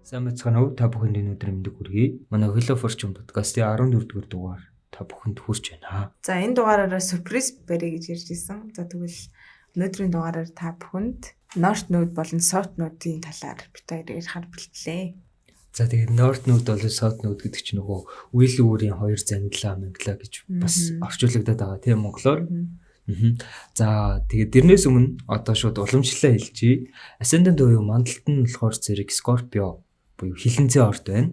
Сайн мэцхан уу, та бүхэнд энэ өдрийн мэндийг хүргэе. Манай Hello Fortune podcast-ийн 14 дугаар дугаар та бүхэнд хүрч байна. За, энэ дугаараараа сюрприз барья гэж ярьж исэн. За, тэгвэл өнөөдрийн дугаараар та бүхэнд North Node болон South Node-ийн талаар бид хоёр ярихаар бэлтлээ. За, тэгээд North Node болон South Node гэдэг чинь нөгөө үйл үүрийн хоёр зангилаа мангилаа гэж бас орчуулагдаад байгаа, тийм, монголоор. За, тэгээд тэрнээс өмнө одоо шууд уламжлалаа хэлчихье. Ascendant буюу мандалт нь болохоор зэрэг Scorpio буюу хилэнцээ орд байна.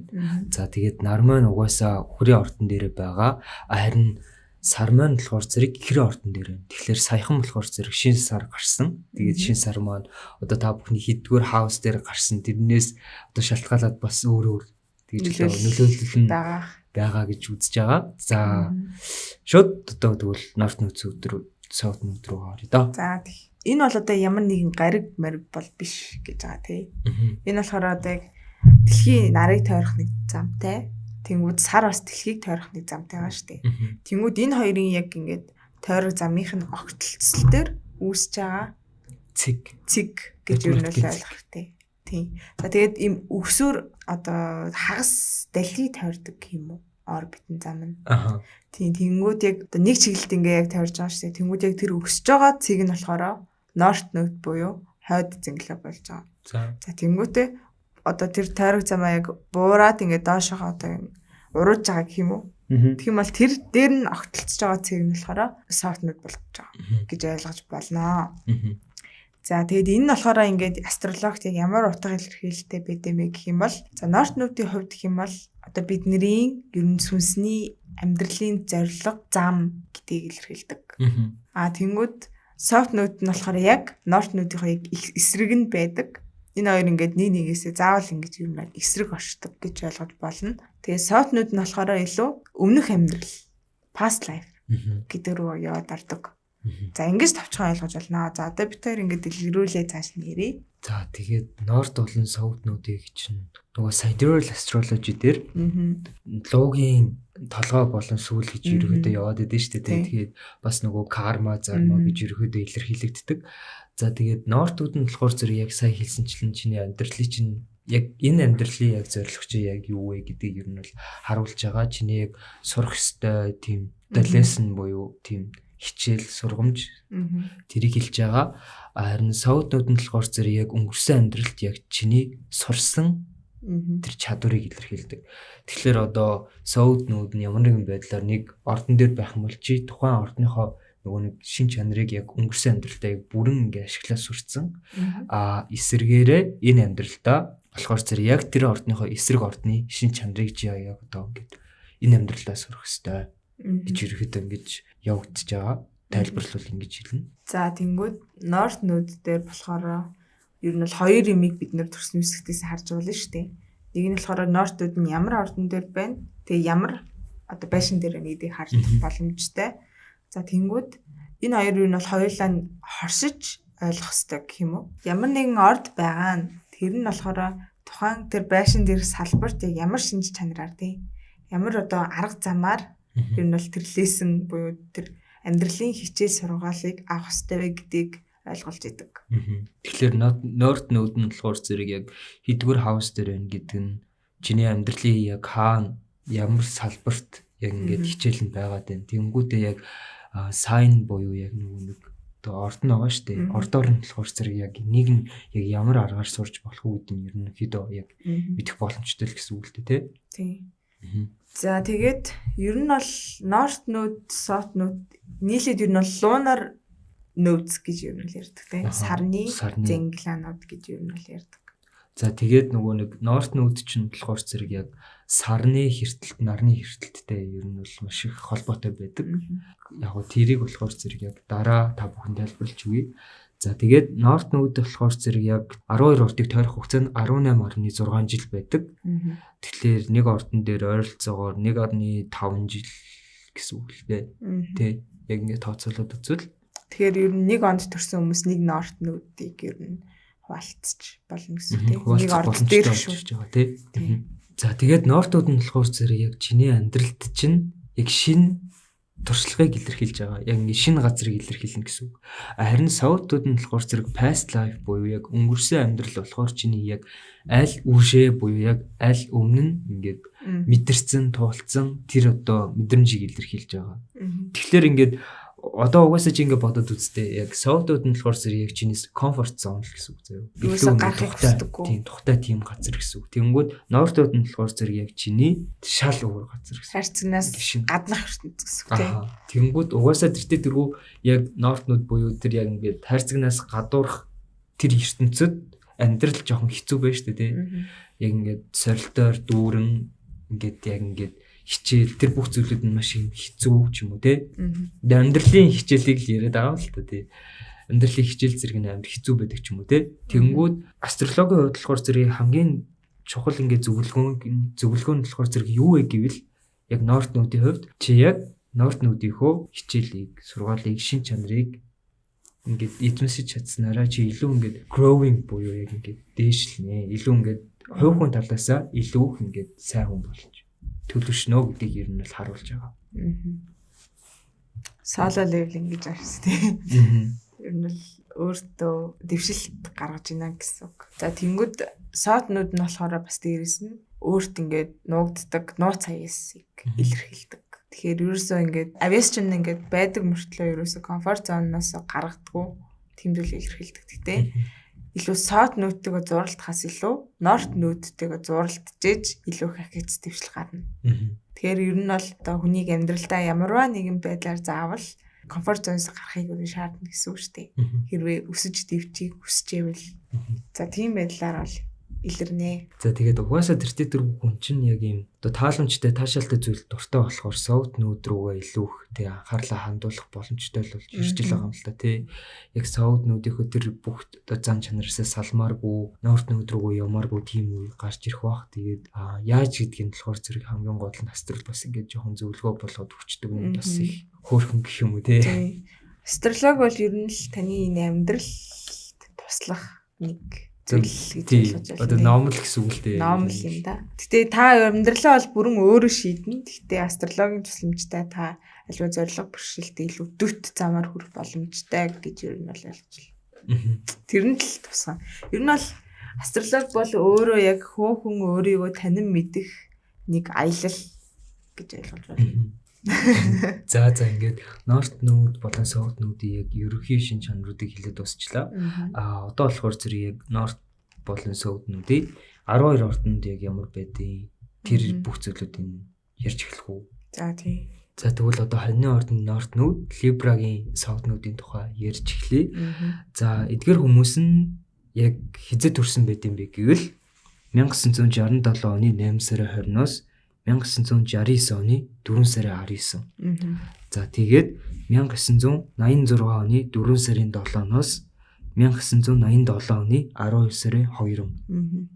За, тэгээд нар маань угаасаа үхрийн ордон дээрээ байгаа. Харин сар маань болохоор зэрэг ихрийн ордон дээр байна. Тэгэхээр саяхан болохоор зэрэг шинэ сар гарсан. Тэгээд шинэ сар маань одоо та бүхний хэддүгээр house дээр гарсан. Тэрнээс одоо шалтгаалаад бас өөр өөр тэгж нөлөөлөл нь байгаа гэж үзэж байгаа. За, шууд одоо тэгвэл North Node өдөр, South Node руу оръё доо. За, тэг. Энэ бол одоо ямар нэгэн гариг мариг бол биш гэж байгаа, тий. Энэ болохоор одоо яг дэлхийн нарыг тойрох нэг замтай. Тэнгүүд сар бас дэлхийг тойрох нэг замтай байгаа шүү дээ. Тэнгүүд энэ хоёрын яг ингээд тойрог замынх нь огтлцол дээр үүсэж байгаа цэг цэг гэж юу нь ойлгох хэрэгтэй. Тийм. За, тэгээд ийм өсвөр одоо хагас далийг тойрдог юм уу? Орбитын зам нь. Тийм, тэнгүүд яг одоо нэг чиглэлд ингээ яг тойрж байгаа шүү дээ. Тэнгүүд яг тэр өсөж байгаа цэг нь болохоор North Node буюу хойд зинглээ болж байгаа. За, тэнгүүтээ одоо тэр тойрог замаа яг буураад ингээ доошогоо одоо урууж байгаа гэх юм уу? Тэгэх юм бол тэр дээр нь огтлцож байгаа цэг нь болохоор South Node болж байгаа гэж ойлгож болно. За, тэгээд энэ нь болохоор ингээд астрологт яг ямар утга илэрхийлэлтэй байд юм бэ гэх юм бол, за, North Node-ийн хувьд гэх юм бол одоо бидний ер нь сүнсний амьдралын зорилго, зам гэдгийг илэрхийлдэг. Аа, тэнгүүд South Node нь болохоор яг North Node-ийн яг эсрэг нь байдаг. Энэ хоёр ингээд нэг нэгээсээ заавал ингэж юм байна эсрэг оршдог гэж ойлгож болно. Тэгээ South Node нь болохоор илүү өмнөх амьдрал, past life гэдэг рүү яваад ордог. За, ингэж товчхон ойлгож байна. За, одоо бид хоёр ингээд дэлгэрүүлээ цааш нь ярив. За, тэгээд North болон South Node-ыг чинь нөгөө sidereal astrology дээр луугийн толгой болон сүүл гэж ерөөдөө яваад идэв шүү дээ. Тэгээд бас нөгөө карма, зарма гэж ерөөдөө илэрхийлэгддэг. За, тэгээд North-ууд нь болохоор зэрэг яг сая хэлсэнчлэн чиний амьдралын чинь яг энэ амьдралын яг зорилго чи яг юу вэ гэдгийг ер нь бол харуулж байгаа. Чиний яг сурах ёстой тийм одоо lesson буюу тийм хичээл, сургамж, тэрийг хэлж байгаа. Харин South-ууд нь болохоор зэрэг яг өнгөрсөн амьдралд яг чиний сурсан тэр чадварыг илэрхийлдэг. Тэгэхээр одоо South Node нь ямар нэгэн байдлаар нэг ордон дээр байх юм бол чи тухайн ордныхоо нөгөө нэг шин чанарыг яг өнгөрсөн амьдралдаа яг бүрэн ингээ ашиглаад сурцсан. А эсэргээрээ энэ амьдралдаа болохоор зэрэг яг тэр ордныхоо эсрэг ордны шин чанарыг чи яг одоо ингээд энэ амьдралдаа сурах ёстой гэж ерөөхдөө ингэж явагдаж байгаа. Тайлбарлавал ингэж хэлнэ. За, тэнгүүд North Node дээр болохоор ер нь бол хоёр юмыг бид нэр төрсөн үсгтээс харж болно шүү дээ. Нэг нь болохоор North Node нь ямар ордон дээр байна? Тэгээ ямар одоо байшин дээр байна гэдгийг харж боломжтой. За, тэнгүүд энэ хоёр юу нь бол хоёулаа хоршиж ойлгох ёстой гэх юм уу? Ямар нэгэн орд байгаа нь тэр нь болохоор тухайн тэр байшин дээрх салбарт яг ямар шинж чанараар, тий, ямар одоо арга замаар ер нь бол тэр lesson буюу тэр амьдралын хичээл сургаалыг авах ёстой вэ гэдгийг ойлгуулж идэг. Тэгэхээр North Node нь болохоор зэрэг яг хэддүгээр house дээр байна гэдэг нь чиний амьдралын яг хаана, ямар салбарт яг ингээд хичээл нь байгаад байна. Тэнгүүтээ яг sign буюу яг нөгөө нэг одоо орд нь байгаа шүү дээ. Ордоор нь болохоор зэрэг яг нэг нь яг ямар аргаар сурч болох уу гэдэг нь ерөнхийдөө яг мэдэх боломжтой л гэсэн үг л дээ, тий. Тийм. За, тэгээд ер нь бол North Node, South Node нийлээд ер нь бол Lunar Nodes гэж ер нь л ярьдаг, тийм. Сарны зинглаанууд гэж ер нь бол ярьдаг. За, тэгээд нөгөө нэг North Node чинь болохоор зэрэг яг сарны хэртэлт, нарны хэртэлттэй ер нь бол маш их холбоотой байдаг. Яг гоо тэрийг болохоор зэрэг яг дараа та бүхэн тайлбарлаж өгье. За, тэгээд North Node болохоор зэрэг яг 12 ордыг тойрох хугацаа нь 18.6 жил байдаг. Тэгэхээр нэг ордон дээр ойролцоогоор 1.5 жил гэсэн үг л дээ. Тэ, яг ингээд тооцоолоод үзвэл. Тэгэхээр ер нь нэг онд төрсэн хүмүүс нэг North Node-ыг ер нь хуваалцж болно гэсэн үг, тийм. Нэг орд дээр шүү байгаа, тий. За, тэгээд North-ууд нь болохоор зэрэг яг чиний амьдралд чинь яг шин туршлагыг илэрхийлж байгаа. Яг ингээд шинэ газрыг илэрхийлнэ гэсэн үг. Харин South Node нь болохоор зэрэг past life буюу яг өнгөрсөн амьдрал болохоор чиний яг аль үршээ буюу яг аль өмнө нь ингээд мэдэрсэн, туулцсан тэр одоо мэдрэмжийг илэрхийлж байгаа. Тэгэхээр ингээд одоо угаасаа чи ингээд бодод үзтээ яг South Node нь болохоор зэрэг яг чиний comfort zone л гэсэн үг заяа. Илүү гарахыг хүсдэггүй. Тийм, тухтай тийм газар гэсэн үг. Тэнгүүд North Node нь болохоор зэрэг яг чиний шал өөр газар гэсэн. Хайрцагнаас гаднах ертөнц гэсэн үг тийм. Тэнгүүд угаасаа тэртээ тэргүй яг North Node буюу тэр яг ингээд хайрцагнаас гадуурх тэр ертөнцид амьдрал жоохон хэцүү байж тээ тий. Яг ингээд сорилтоор дүүрэн ингээд яг ингээд хичээл тэр бүх зүйлүүд нь маш юм хэцүү ч юм уу те. Амьдралын хичээлийг л яриад байгаа л та тий. Амьдралын хичээл зэрэг нь амар хэцүү байдаг ч юм уу те. Тэнгүүд астрологийн хувьд болохоор зэрэг хамгийн чухал ингээд зөвлөгөө нь болохоор зэрэг юу вэ гэвэл яг North Node-ийн хувьд чи яг North Node-ийнхөө хичээлийг, сургаалыг, шин чанарыг ингээд эзэмшиж чадсанараа чи илүү ингээд growing буюу яг ингээд дээшлэнэ. Илүү ингээд хувь хүн талаасаа илүү их ингээд сайн хүн болж төлөвшнө гэдгийг ер нь бол харуулж байгаа. Solo leveling гэж аашс тий. Ер нь л өөртөө дэвшилт гаргаж ийна гэсэн үг. За тэнгүүд South Node нь болохоор бас дээрээс нь өөрт ингээд нуугддаг нууц хаяасыг илэрхийлдэг. Тэгэхээр ерөөсөө ингээд авиас чинь ингээд байдаг мөртлөө ерөөсөө comfort zone-оос гаргадаггүй тийм зүйл илэрхийлдэг. Гэтэ илүү South Node-тэйгээ зуралтахаас илүү North Node-тэйгээ зуралтжээж илүү их ахиц дэвшил гарна. Тэгэхээр ер нь бол одоо хүнийг амьдралдаа ямарваа нэгэн байдлаар заавал comfort zone-оос гарахыг өөр шаардна гэсэн үг шүү дээ. Хэрвээ өсөж дэвжийг хүсчээвэл за тийм байдлаар бол илэрнэ. За тэгээд угаасаа тэртээ тэр хүн чинь яг ийм одоо тааламжтай таашаалтай зүйл дуртай болохоор South Node руугаа илүү их тий анхаарлаа хандуулах боломжтой л болж ирж л байгаа юм л та тий. Яг South Node-ийнхөө тэр бүх одоо зан чанараасаа салмааргүй, North Node руугаа ямааргүй тийм үе гарч ирэх бах. Тэгээд яаж гэдгийг нь болохоор зэрэг хамгийн гол нь астрол бас ингээд жоохон зөвлөгөө болгоод өчтдөг юм бас их хөөрхөн гэх юм уу тий. Астролог бол ер нь л таны энэ амьдралд туслах нэг зүйл гэж ойлгож байна. Одоо ном л гэсэн үг л дээ. Ном л юм да. Гэтэ та амьдралаа бол бүрэн өөрөө шийднэ. Гэтэ астрологийн тусламжтай та альва зорилго бэрхшээлтэй илүү дүт замаар хүрэх боломжтой гэж ер нь бол ойлгож байна. Тэр нь л тусгай. Ер нь бол астролог бол өөрөө яг хөөхөн өөрийгөө танин мэдэх нэг аялал гэж ойлгож байна. За ингээд North Node болон South Node-ийн яг ерөнхий шин чанаруудыг хэлээд дуусчлаа. Одоо болохоор зэрэг яг North болон South Node-ийн 12 ордонд яг ямар байдیں۔ Тэр бүх зүйлүүдийг ярьж эхлэх үү? За тий. За тэгвэл одоо хоньны ордон North Node, Libra-гийн South Node-ийн тухай ярьж эхлэе. За эдгээр хүмүүс нь яг хизээ төрсэн байт юм бэ гэвэл 1967 оны 8 сарын 20-оос 1969 оны 4 сарын 19. За тэгээд 1986 оны 4 сарын 7-оос 1987 оны 12 сарын 2.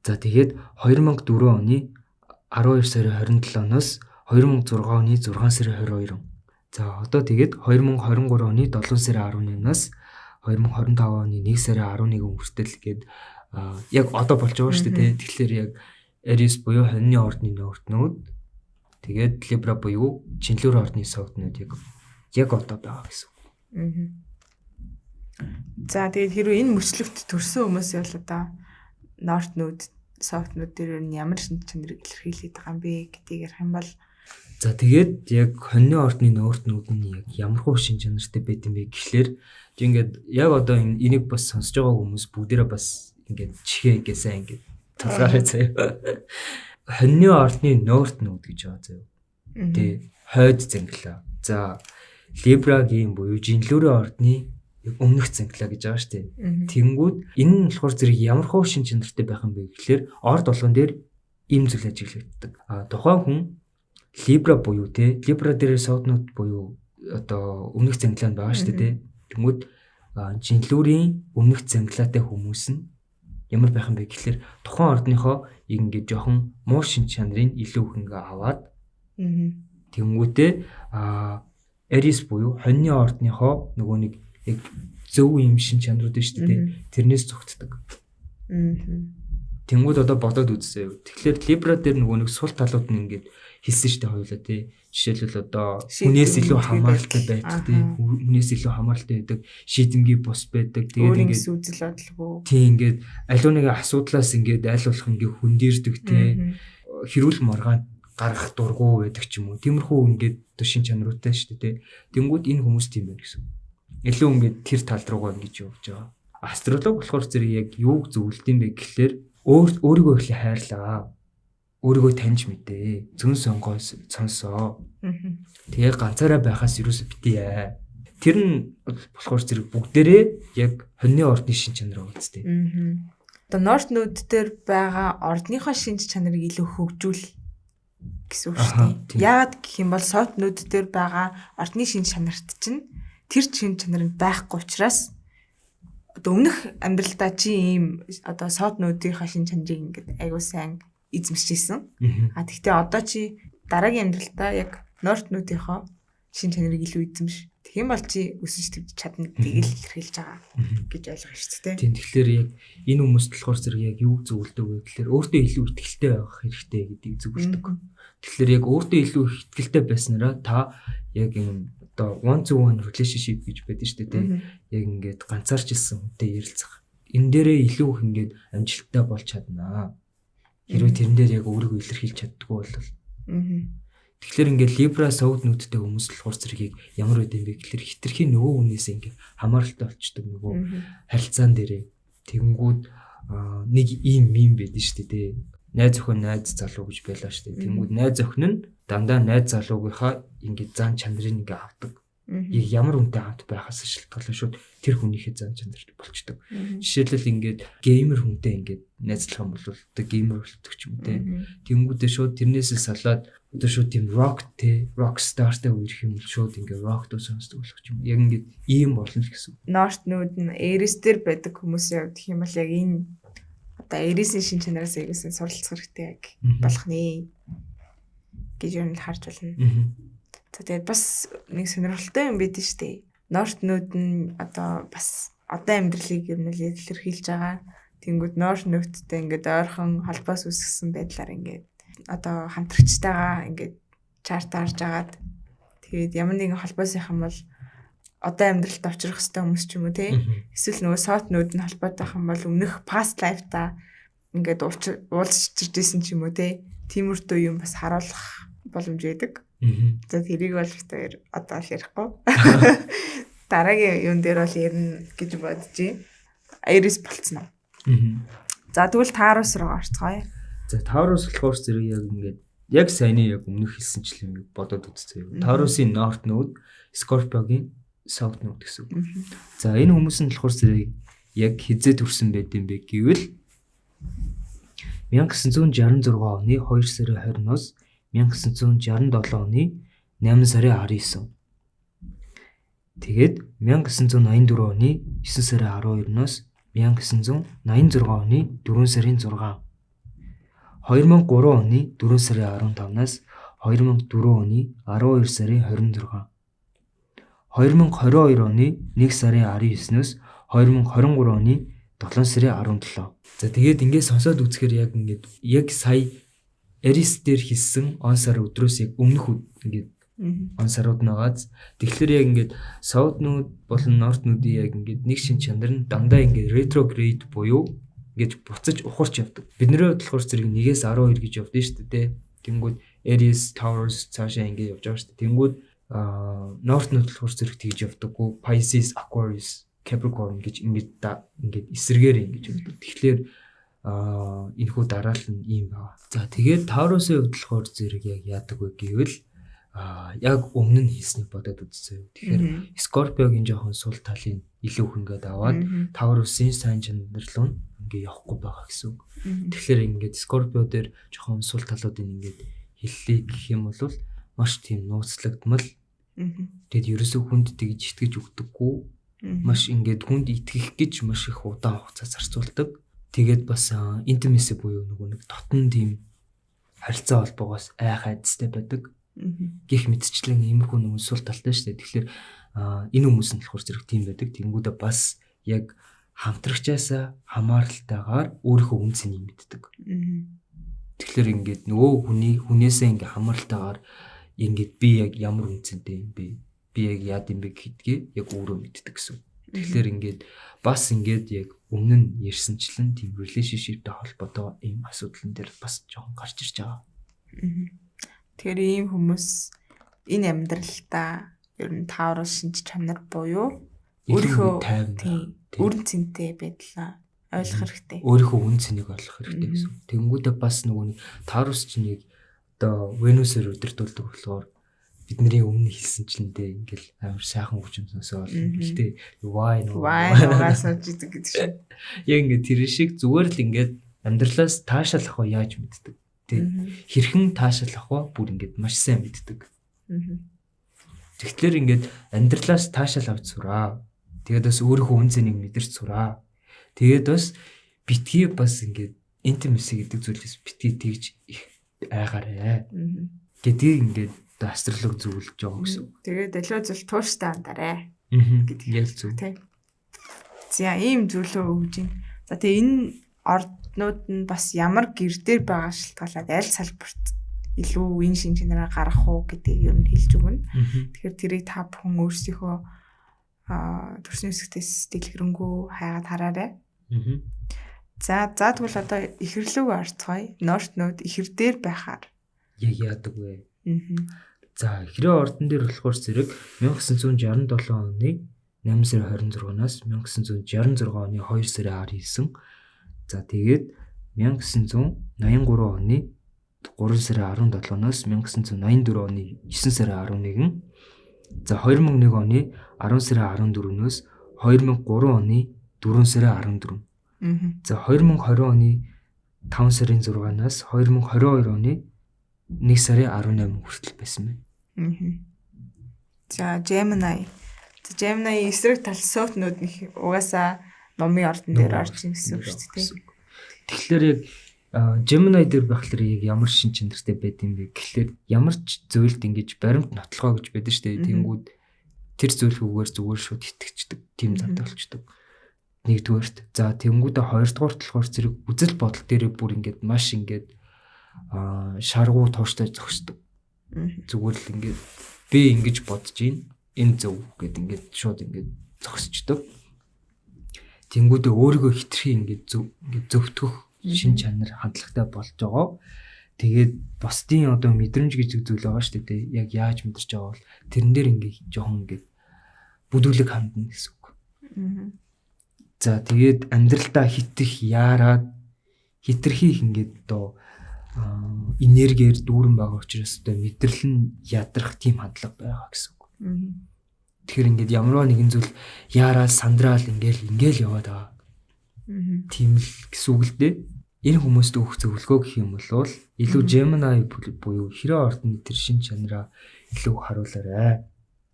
За тэгээд 2004 оны 12 сарын 27-оос 2006 оны 6 сарын 22. За одоо тэгээд 2023 оны 7 сарын 18-наас 2025 оны 1 сарын 11 хүртэл гээд яг одоо болж байгаа шүү дээ. Тэгэхээр яг Aries буюу хоньны ордны North Node, тэгээд Libra буюу Чинлүүр ордны South Node яг одоо байгаа гэсэн үг. За тэгээд хэрвээ энэ мөрчлөгт төрсэн хүмүүс бол одоо North Node, South Node дээр нь ямар шинж чанарыг илэрхийлээд байгаа юм бэ гэдгийг ярих юм бол за тэгээд яг хоньны ордны North Node нь яг ямар хуу шинж чанартай байд юм бэ гэхлээр ингээд яг одоо энийг бас сонсож байгаа хүмүүс бүгдээрээ бас ингээд чихээ гэсэн ингээд тулгаарай заяа. Хоньны ордны North Node гэж байгаа заяа. Тэ хойд зинглээ. За Libra-гийн буюу Жинлүүрийн ордны яг өмнөх зинглээ гэж байгаа шүү дээ. Тэнгүүд энэ нь болохоор зэрэг ямар хуу шин чанартай байх юм бэ гэхлээр орд болгон дээр ийм зүйл ажиглагддаг. Тухайн хүн Libra буюу тэ Libra дээр South Node буюу одоо өмнөх зинглээ нь байгаа шүү дээ. Тэнгүүд Жинлүүрийн өмнөх зинглээтэй хүмүүс нь ямар байх юм бэ гэхлээр тухайн ордныхоо яг ингээд жоохон муу шин чанарыг илүү их ингээ аваад тэнгүүтээ Aries буюу хоньны ордныхоо нөгөө нэг яг зөв юм шин чанарууд нь шүү дээ. Тэрнээс зүгтдэг. Тэнгүүд одоо бодоод үзсэн юу. Тэгэхээр Libra дээр нөгөө нэг сул талууд нь ингээд хэлсэн шүү дээ хоёулаа тий. Жишээлбэл одоо хүнээс илүү хамааралтай байдаг тий. Хүнээс илүү хамааралтай байдаг, шийдэмгий бус байдаг. Тэгээд ингээд үзэл бодлого. Тий, ингээд аливаа нэгэн асуудлаас ингээд аль болох ингээд хөндөрдөг тий. Хэрүүл маргаан гаргах дургу байдаг ч юм уу. Тиймэрхүү ингээд одоо шин чанаруудтай шүү дээ тий. Тэнгүүд энэ хүмүүс тийм байна гэсэн. Илүү ингээд тэр тал руугаа ингэж явж байгаа. Астролог болохоор зэрэг яг юуг зөвлөд юм бэ гэхлээр өөрийгөө эхлээ хайрлаа. Өөрийгөө таньж мэдээ. Зөн сонгоо сонсоо. Тэгээ ганцаараа байхаас юусоо битгий. Тэр нь болохоор зэрэг бүгдээрээ яг хоньны ордны шин чанар байгаа үстэй. Одоо North Node дээр байгаа ордныхоо шинж чанарыг илүү хөгжүүл гэсэн үг шүү дээ. Яагаад гэх юм бол South Node дээр байгаа ордны шинж чанарт чинь тэр шинж чанар нь байхгүй учраас одоо өмнөх амьдралдаа чи ийм одоо South Node-ийнхаа шинж чанарыг ингээд аягүй сайн эзэмшижсэн. А тэгтээ одоо чи дараагийн амьдралдаа яг North Node-ийнхоо шинж чанарыг илүү эзэмш. Тэгэх юм бол чи өсөж твж чадна гэдгийг л илэрхийлж байгаа гэж ойлгох шүү дээ. Тийм, тэгэхээр яг энэ хүмүүст болохоор зэрэг яг юу зөвлөдөг вэ гэхээр өөртөө илүү ихтгэлтэй байх хэрэгтэй гэдгийг зөвлөдөг. Тэгэхээр яг өөртөө илүү ихтгэлтэй байснараа та яг юм одоо one to one relationship гэж байдаг шүү дээ, тийм. Яг ингээд ганцаарчилсан хүнтэй ярилцах. Энэ дээрээ илүү их ингээд амжилттай болж чаднаа. Хэрвээ тэрэн дээр яг өөрийгөө илэрхийлж чаддгүй бол. Тэгэхээр ингээд Libra South Node-тэй хүмүүс болохоор зэргийг ямар байд юм бэ гэхээр хитрхи нөгөө хүнээс ингээд хамааралтай болчдөг нөгөө харилцаан дээрээ. Тэгэнгүүт нэг ийм мем байдаг шүү дээ, тийм. Найз охин найз залуу гэж байлаа шүү дээ. Тэнгүүд найз охин нь дандаа найз залуугийнхаа ингээд зан чанарыг ингээд авдаг. Яг ямар хүнтэй хамт байхаас шалтгаалan шууд тэр хүнийхээ зан чанар болчдөг. Жишээлбэл ингээд gamer хүнтэй ингээд найзлах юм бол одоо gamer болдог ч юм уу те. Тэнгүүдээ шууд тэрнээсээ салаад одоо шууд тийм rock те, rock star-тай үерх юм бол шууд ингээд rock дуу сонсдог болох ч юм. Яг ингээд ийм болно л гэсэн. North Node нь Aries дээр байдаг хүмүүсийн хувьд гэх юм бол яг энэ одоо Aries-ийн шин чанараас аягүй суралцах хэрэгтэй яг болох нэ гэж юу нь харж байна. За тэгээд бас нэг сонирхолтой юм байдаг шүү дээ. North Node нь одоо бас одоо амьдралыг ер нь л илэрхийлж байгаа. Тэнгүүд North Node-тэй ингээд ойрхон холбоос үүсгэсэн байдлаар ингээд одоо хамтрагчтайгаа ингээд chart харж агаад тэгээд ямар нэгэн холбоос явах юм бол одоо амьдралд учрах хэвээр хүмүүс ч юм уу те. Эсвэл нөгөө South Node нь холбоотой байх юм бол өмнөх past life-та ингээд уулзч ирсэн ч юм уу те. Тиймэрхүү юм бас харуулах боломж байдаг. За тэрийг бол бид одоо л ярихгүй. Дараагийн юун дээр бол ярина гэж бодож байна. Aries болцсон уу? За тэгвэл Taurus руу орцгоё. За Taurus болохоор зэрэг яг ингээд яг саяны яг өмнөх хэлсэнчлэн бодоод үзсэн. Taurus-ийн North Node, Scorpio-гийн South Node гэсэн үг. За энэ хүмүүс нь болохоор зэрэг яг хизээ төрсэн байд юм бэ гэвэл 1966 оны 2 сарын 20-оос 1967 оны 8 сарын 19. Тэгээд 1984 оны 9 сарын 12-оос 1986 оны 4 сарын 6. 2003 оны 4 сарын 15-наас 2004 оны 12 сарын 26. 2022 оны 1 сарын 19-өөс 2023 оны 7 сарын 17. За тэгээд ингээд сонсоод үзэхээр яг ингээд яг сая Aries дээр хийсэн он сар өдрөөс яг өмнөх ингээд он сарууд нагааз. Тэгэхээр яг ингээд South Node болон North Node-ийн яг ингээд нэг шин чанар нь дандаа ингээд retrograde буюу ингэж буцаж ухарч явдаг. Бидний хувьд болохоор зэрэг 1-ээс 12 гэж явдсан шүү дээ. Тэнгүүд Aries, Taurus цаашаа ингээд явж байгаа шүү дээ. Тэнгүүд North Node болохоор зэрэг тэгж явдаггүй. Pisces, Aquarius, Capricorn гэж ингээд ингээд эсрэгээр ингэж явдаг. Тэгэхээр энэхүү дараалал нь ийм байна. За тэгээд Taurus-ийн хувьд болохоор зэрэг яг яадаг вэ гэвэл яг өмнө нь хийснийг бодоод үзсэн. Тэгэхээр Scorpio-гийн жоохон сул талыг илүү их ингээд аваад Taurus-ийн сайн чанар руу ингээд явахгүй байгаа гэсэн үг. Тэгэхээр ингээд Scorpio дээр жоохон сул талуудыг ингээд хэллээ гэх юм бол маш тийм нууцлагдмал. Тэгэд ерөөсөө хүнд тэгж итгэж өгдөггүй. Маш ингээд хүнд итгэх гэж маш их удаан хугацаа зарцуулдаг. Тэгээд бас intimacy буюу нөгөө нэг дотн тийм харилцаа холбоогоос айх айдастай байдаг. Гэх мэтчлэн иймэрхүү нөгөө сул талтай шүү дээ. Тэгэхээр энэ хүмүүс нь болохоор зэрэг тийм байдаг. Тэнгүүдээ бас яг Хамтрагчаасаа хамааралтайгаар өөрийнхөө үн цэнийг мэддэг. Тэгэхээр ингээд нөгөө хүний хүнээсээ ингээд хамааралтайгаар ингээд би яг ямар үн цэнтэй юм бэ? Би яг яад юм бэ гэдгээ яг өөрөө мэддэг гэсэн. Тэгэхээр ингээд бас ингээд яг өмнө нь ярьсанчлан тийм relationship-тэй холбоотой ийм асуудлан дээр бас жоохон гарч ирж байгаа. Тэгэхээр ийм хүмүүс энэ амьдралдаа ер нь Taurus шинж чанар буюу өөрийнхөө тийм өрн цэнтэй байдлаа ойлгох хэрэгтэй. Өөрийнхөө үн цэнийг ойлгох хэрэгтэй гэсэн. Тэнгүүдээ бас нөгөө нэг Taurus чинь яг одоо Venus-ээр удирдуулдаг болохоор бидний өмнө хэлсэнчлэн дээ ингээл амар сайхан хөгжим сонсоол ингээл тэ why нөгөө угаасаа жидэг гэдэг шиг. Яг ингээд тэр шиг зүгээр л ингээд амьдралаас таашаал авах яаж мэддэг. Тэ хэрхэн таашаал авах бүр ингээд маш сайн мэддэг. Тэгэхээр ингээд амьдралаас таашаал авч сураа. Тэгээд бас өөрийнхөө үн цэнийг мэдэрч сураа. Тэгээд бас битгий бас ингээд intimacy гэдэг зүйлээс битгий тэгж их айгаарэ. Гэдгийг ингээд одоо астролог зөвлөж байгаа гэсэн. Тэгээд аливаа зүйл тууштай андарэ гэдэг яг зөв. Тийм. За ийм зөвлөгөө өгж байна. За тэгээ энэ орднууд нь бас ямар гэр дээр байгаа шалтгаалаад аль салбарт илүү энэ шин чанараа гаргах уу гэдгийг ер нь хэлж өгнө. Тэгэхээр тэрийг та бүхэн өөрсдийнхөө төрсний хэсэгтээс дэлгэрэнгүй хайгаад хараарай. За за тэгвэл одоо ихэр лүүгээ орцгоё. North node ихэр дээр байхаар яг яадаг вэ? За ихрийн ордон дээр болохоор зэрэг 1967 оны 8 сарын 26-наас 1966 оны 2 сарын 19. За тэгээд 1983 оны 3 сарын 17-наас 1984 оны 9 сарын 11. За 2001 оны 10 сарын 14-нөөс 2003 оны 4 сарын 14. За 2020 оны 5 сарын 6-наас 2022 оны 1 сарын 18 хүртэл байсан байна. За Gemini. За Gemini эсрэг тал South node нөх угаасаа номын ордон дээр орж ийн гэсэн үг шүү дээ. Тэгэхээр яг Gemini дээр байхлаар яг ямар шин чанартай байд юм бэ гэхлээр ямар ч зүйлд ингэж баримт нотлогоо гэж байдаг шүү дээ. Тэнгүүд тэр зүйлгүйгээр зүгээр шууд итгэждэг. Тийм зантай болчдөг. Нэгдүгээрт. За тэнгүүдээ хоёрдугаарт болохоор зэрэг үзэл бодол дээрээ бүр ингээд маш ингээд шаргуу тууштай зогсдог. Зүгээр л ингээд би ингэж бодож байна. Энэ зөв гэд ингээд шууд ингээд зогсчдөг. Тэнгүүдээ өөрийгөө хитрхи ингээд зөв ингээд зөвтгөх шин чанар хандлагатай болж байгаа. Тэгээд бусдын одоо мэдрэмж гэж зүйл байгаа шүү дээ. Яг яаж мэдэрч байгаа бол тэрэн дээр ингээд жоохон ингээд бүдүүлэг хандна гэсэн үг. За тэгээд амьдралдаа хитрх яарад хитрхи их ингээд одоо энергиэр дүүрэн байгаа учраас одоо мэдрэл нь ядрах тийм хандлага байгаа гэсэн үг. Тэгэхээр ингээд ямар нэгэн зүйл яараал сандраал ингээл ингээл яваад байгаа. Тийм л гэсэн үг л дээ. Энэ хүмүүст өгөх зөвлөгөө гэх юм бол илүү Gemini буюу хэрэг ордны тэр шин чанараа илүү харуулаарай.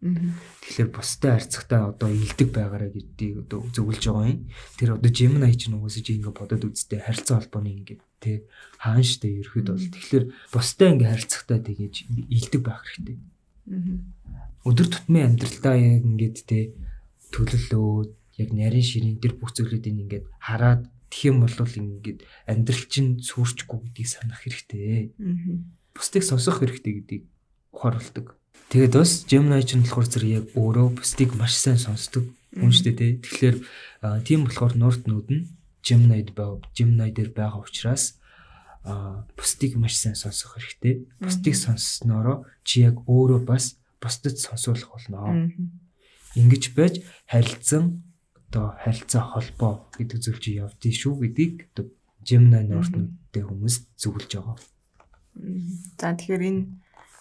Тэгэхээр бусдад харьцахтаа одоо илдэг байгаарай гэдгийг одоо зөвлөж байгаа юм. Тэр одоо Gemini чинь угаасаа чи ингээ бодоод үзтээ харилцаа холбооны ингээ тэ хаан штэ ерөөд бол тэгэхээр бусдад ингээ харилцахтаа тэгэж илдэг байх хэрэгтэй. Өдөр тутмын амьдралдаа яг ингээд тэ төлөлөө яг нарийн ширийн тэр бүх зүйлүүдийг ингээд хараад тэх юм бол ингээд амьдрал чинь сүрчгүй гэдгийг санах хэрэгтэй. Бусдыг сонсох хэрэгтэй гэдгийг ухааруулдаг. Тэгээд бас Gemini чинь болохоор зэрэг яг өөрөө бусдыг маш сайн сонсдог хүн шүү дээ тий. Тэгэхээр тийм болохоор North node нь Gemini-д байгаа, Gemini дээр байгаа учраас бусдыг маш сайн сонсох хэрэгтэй. Бусдыг сонсноороо чи яг өөрөө бас бусдад сонсуулах болно. Ингэж байж харилцан одоо харилцаа холбоо гэдэг зүйл чи явдгийг шүү гэдгийг одоо Gemini North node-тэй хүмүүс зөвлөж байгаа. За тэгэхээр энэ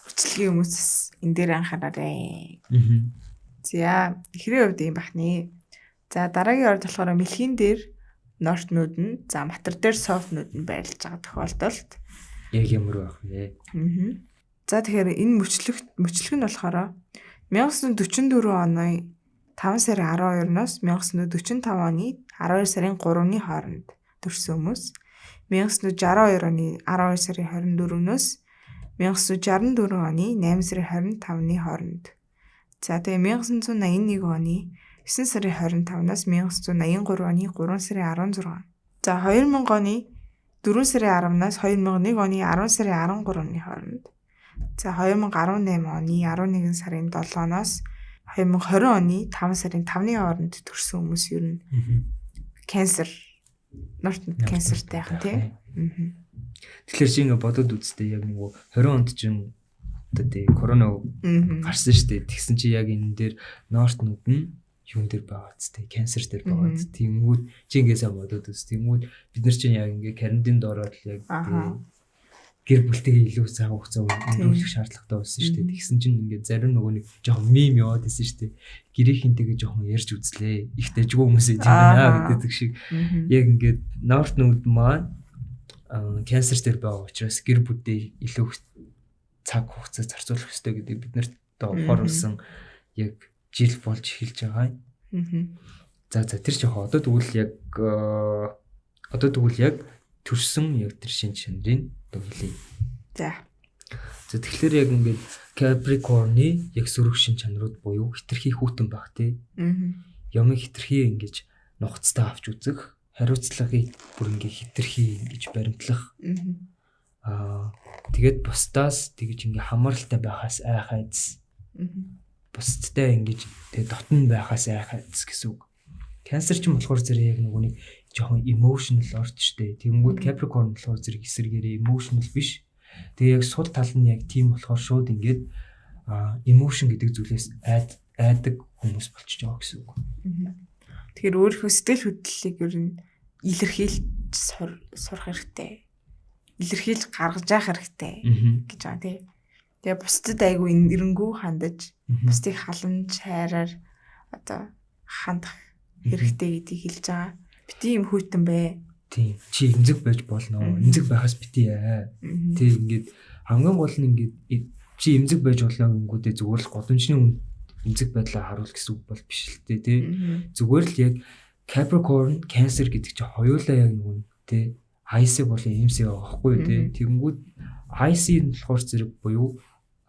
бичлэгийн хүмүүс энэ дээр анхаараарай. За ихрийн хувьд ийм бахны. За дараагийн орд болохоор мэлхийн дээр North node нь, за матар дээр South node нь байрлаж байгаа тохиолдолд яг ямар байх вэ? За тэгэхээр энэ мөчлөг нь болохоор 1944 оны 5 сарын 12-ноос 1945 оны 12 сарын 3-ны хооронд төрсэн хүмүүс, 1962 оны 12 сарын 24-ноос 1964 оны 8 сарын 25-ны хооронд. За тэгээ 1981 оны 9 сарын 25-наас 1983 оны 3 сарын 16. За 2000 оны 4 сарын 10-наас 2001 оны 10 сарын 13-ны хооронд. За 2018 оны 11 сарын 7-оноос 2020 оны 5 сарын 5-ны хооронд төрсэн хүмүүс ер нь Cancer, North Node Cancer-тай байх тий. Тэгэхээр чи ингээ бодод үзтээ яг нөгөө 20 онд чинь одоо тий корона гарсан шүү дээ. Тэгсэн чи яг энэ дээр North Node нь юун дээр байгаа ч тий Cancer дээр байгаа ч тиймүүд чи ингээ сайн бодод үз. Тиймүүд бид нар чинь яг ингээ карантинд ороод л яг гэр бүлтэйгээ илүү цаг хугацаа өнгөрүүлэх шаардлагатай болсон шүү дээ. Тэгсэн чинь ингээ зарим нөгөө нэг жоохон мим яваад исэн шүү дээ. Гэрийнхэнтэйгээ жоохон ярьж үзлээ. Их дэжгүй хүмүүс ийм байна гэдэг шиг. Яг ингээд North Node маань Cancer дээр байгаа учраас гэр бүлдээ илүү цаг хугацаа зарцуулах ёстой гэдэг бид нарт одоо ухааруулсан яг жил болж эхэлж байгаа юм. За тэр жоохон одоо тэгвэл яг төрсөн яг тэр шин чанарыг одоо хэлье. За. За тэгэхээр яг ингээд Capricorn-ы яг сөрөг шин чанарууд буюу хитрхи хүүтэн байх тий. Ямыг хитрхи ингэж нухацтай авч үзэх, хариуцлагыг бүр ингээ хитрхи ингэж баримтлах. Тэгээд бусдаас тэгж ингээ хамааралтай байхаас айх айдас. Бусдтай ингэж тэгээ дотн байхаас айх айдас гэсэн үг. Cancer ч юм болохоор зэрэг яг нөгөө нэг жоохон emotional орч штэ. Тэгэнгүүт Capricorn болохоор зэрэг эсэргээрээ emotional биш. Тэгээ яг сул тал нь яг тийм болохоор шууд ингээд emotion гэдэг зүйлээс айдаг хүмүүс болчихж байгаа гэсэн үг. Тэгэхээр өөрийнхөө сэтгэл хөдлөлийг ер нь илэрхийлж сурах хэрэгтэй. Илэрхийлж гаргаж явах хэрэгтэй гэж байгаа тий. Тэгээ бусдад айгүй эрэнгүү хандаж, бусдыг халамж хайраар одоо хандах хэрэгтэй гэдгийг хэлж байгаа. Бити юм хүйтэн бэ. Тийм. Чи эмзэг байж болно. Эмзэг байхаас бити яа. Тэг ингээд хамгийн гол нь ингээд чи эмзэг байж болно гингүүдээ зүгээр л годамжны эмзэг байдлаа харуул гэсэн үг бол биш л дээ тий. Зүгээр л яг Capricorn, Cancer гэдэг чи хоёулаа яг нөгөө тий IC болон MC байгаа байхгүй тий. Тэгэнгүүт IC нь болохоор зэрэг буюу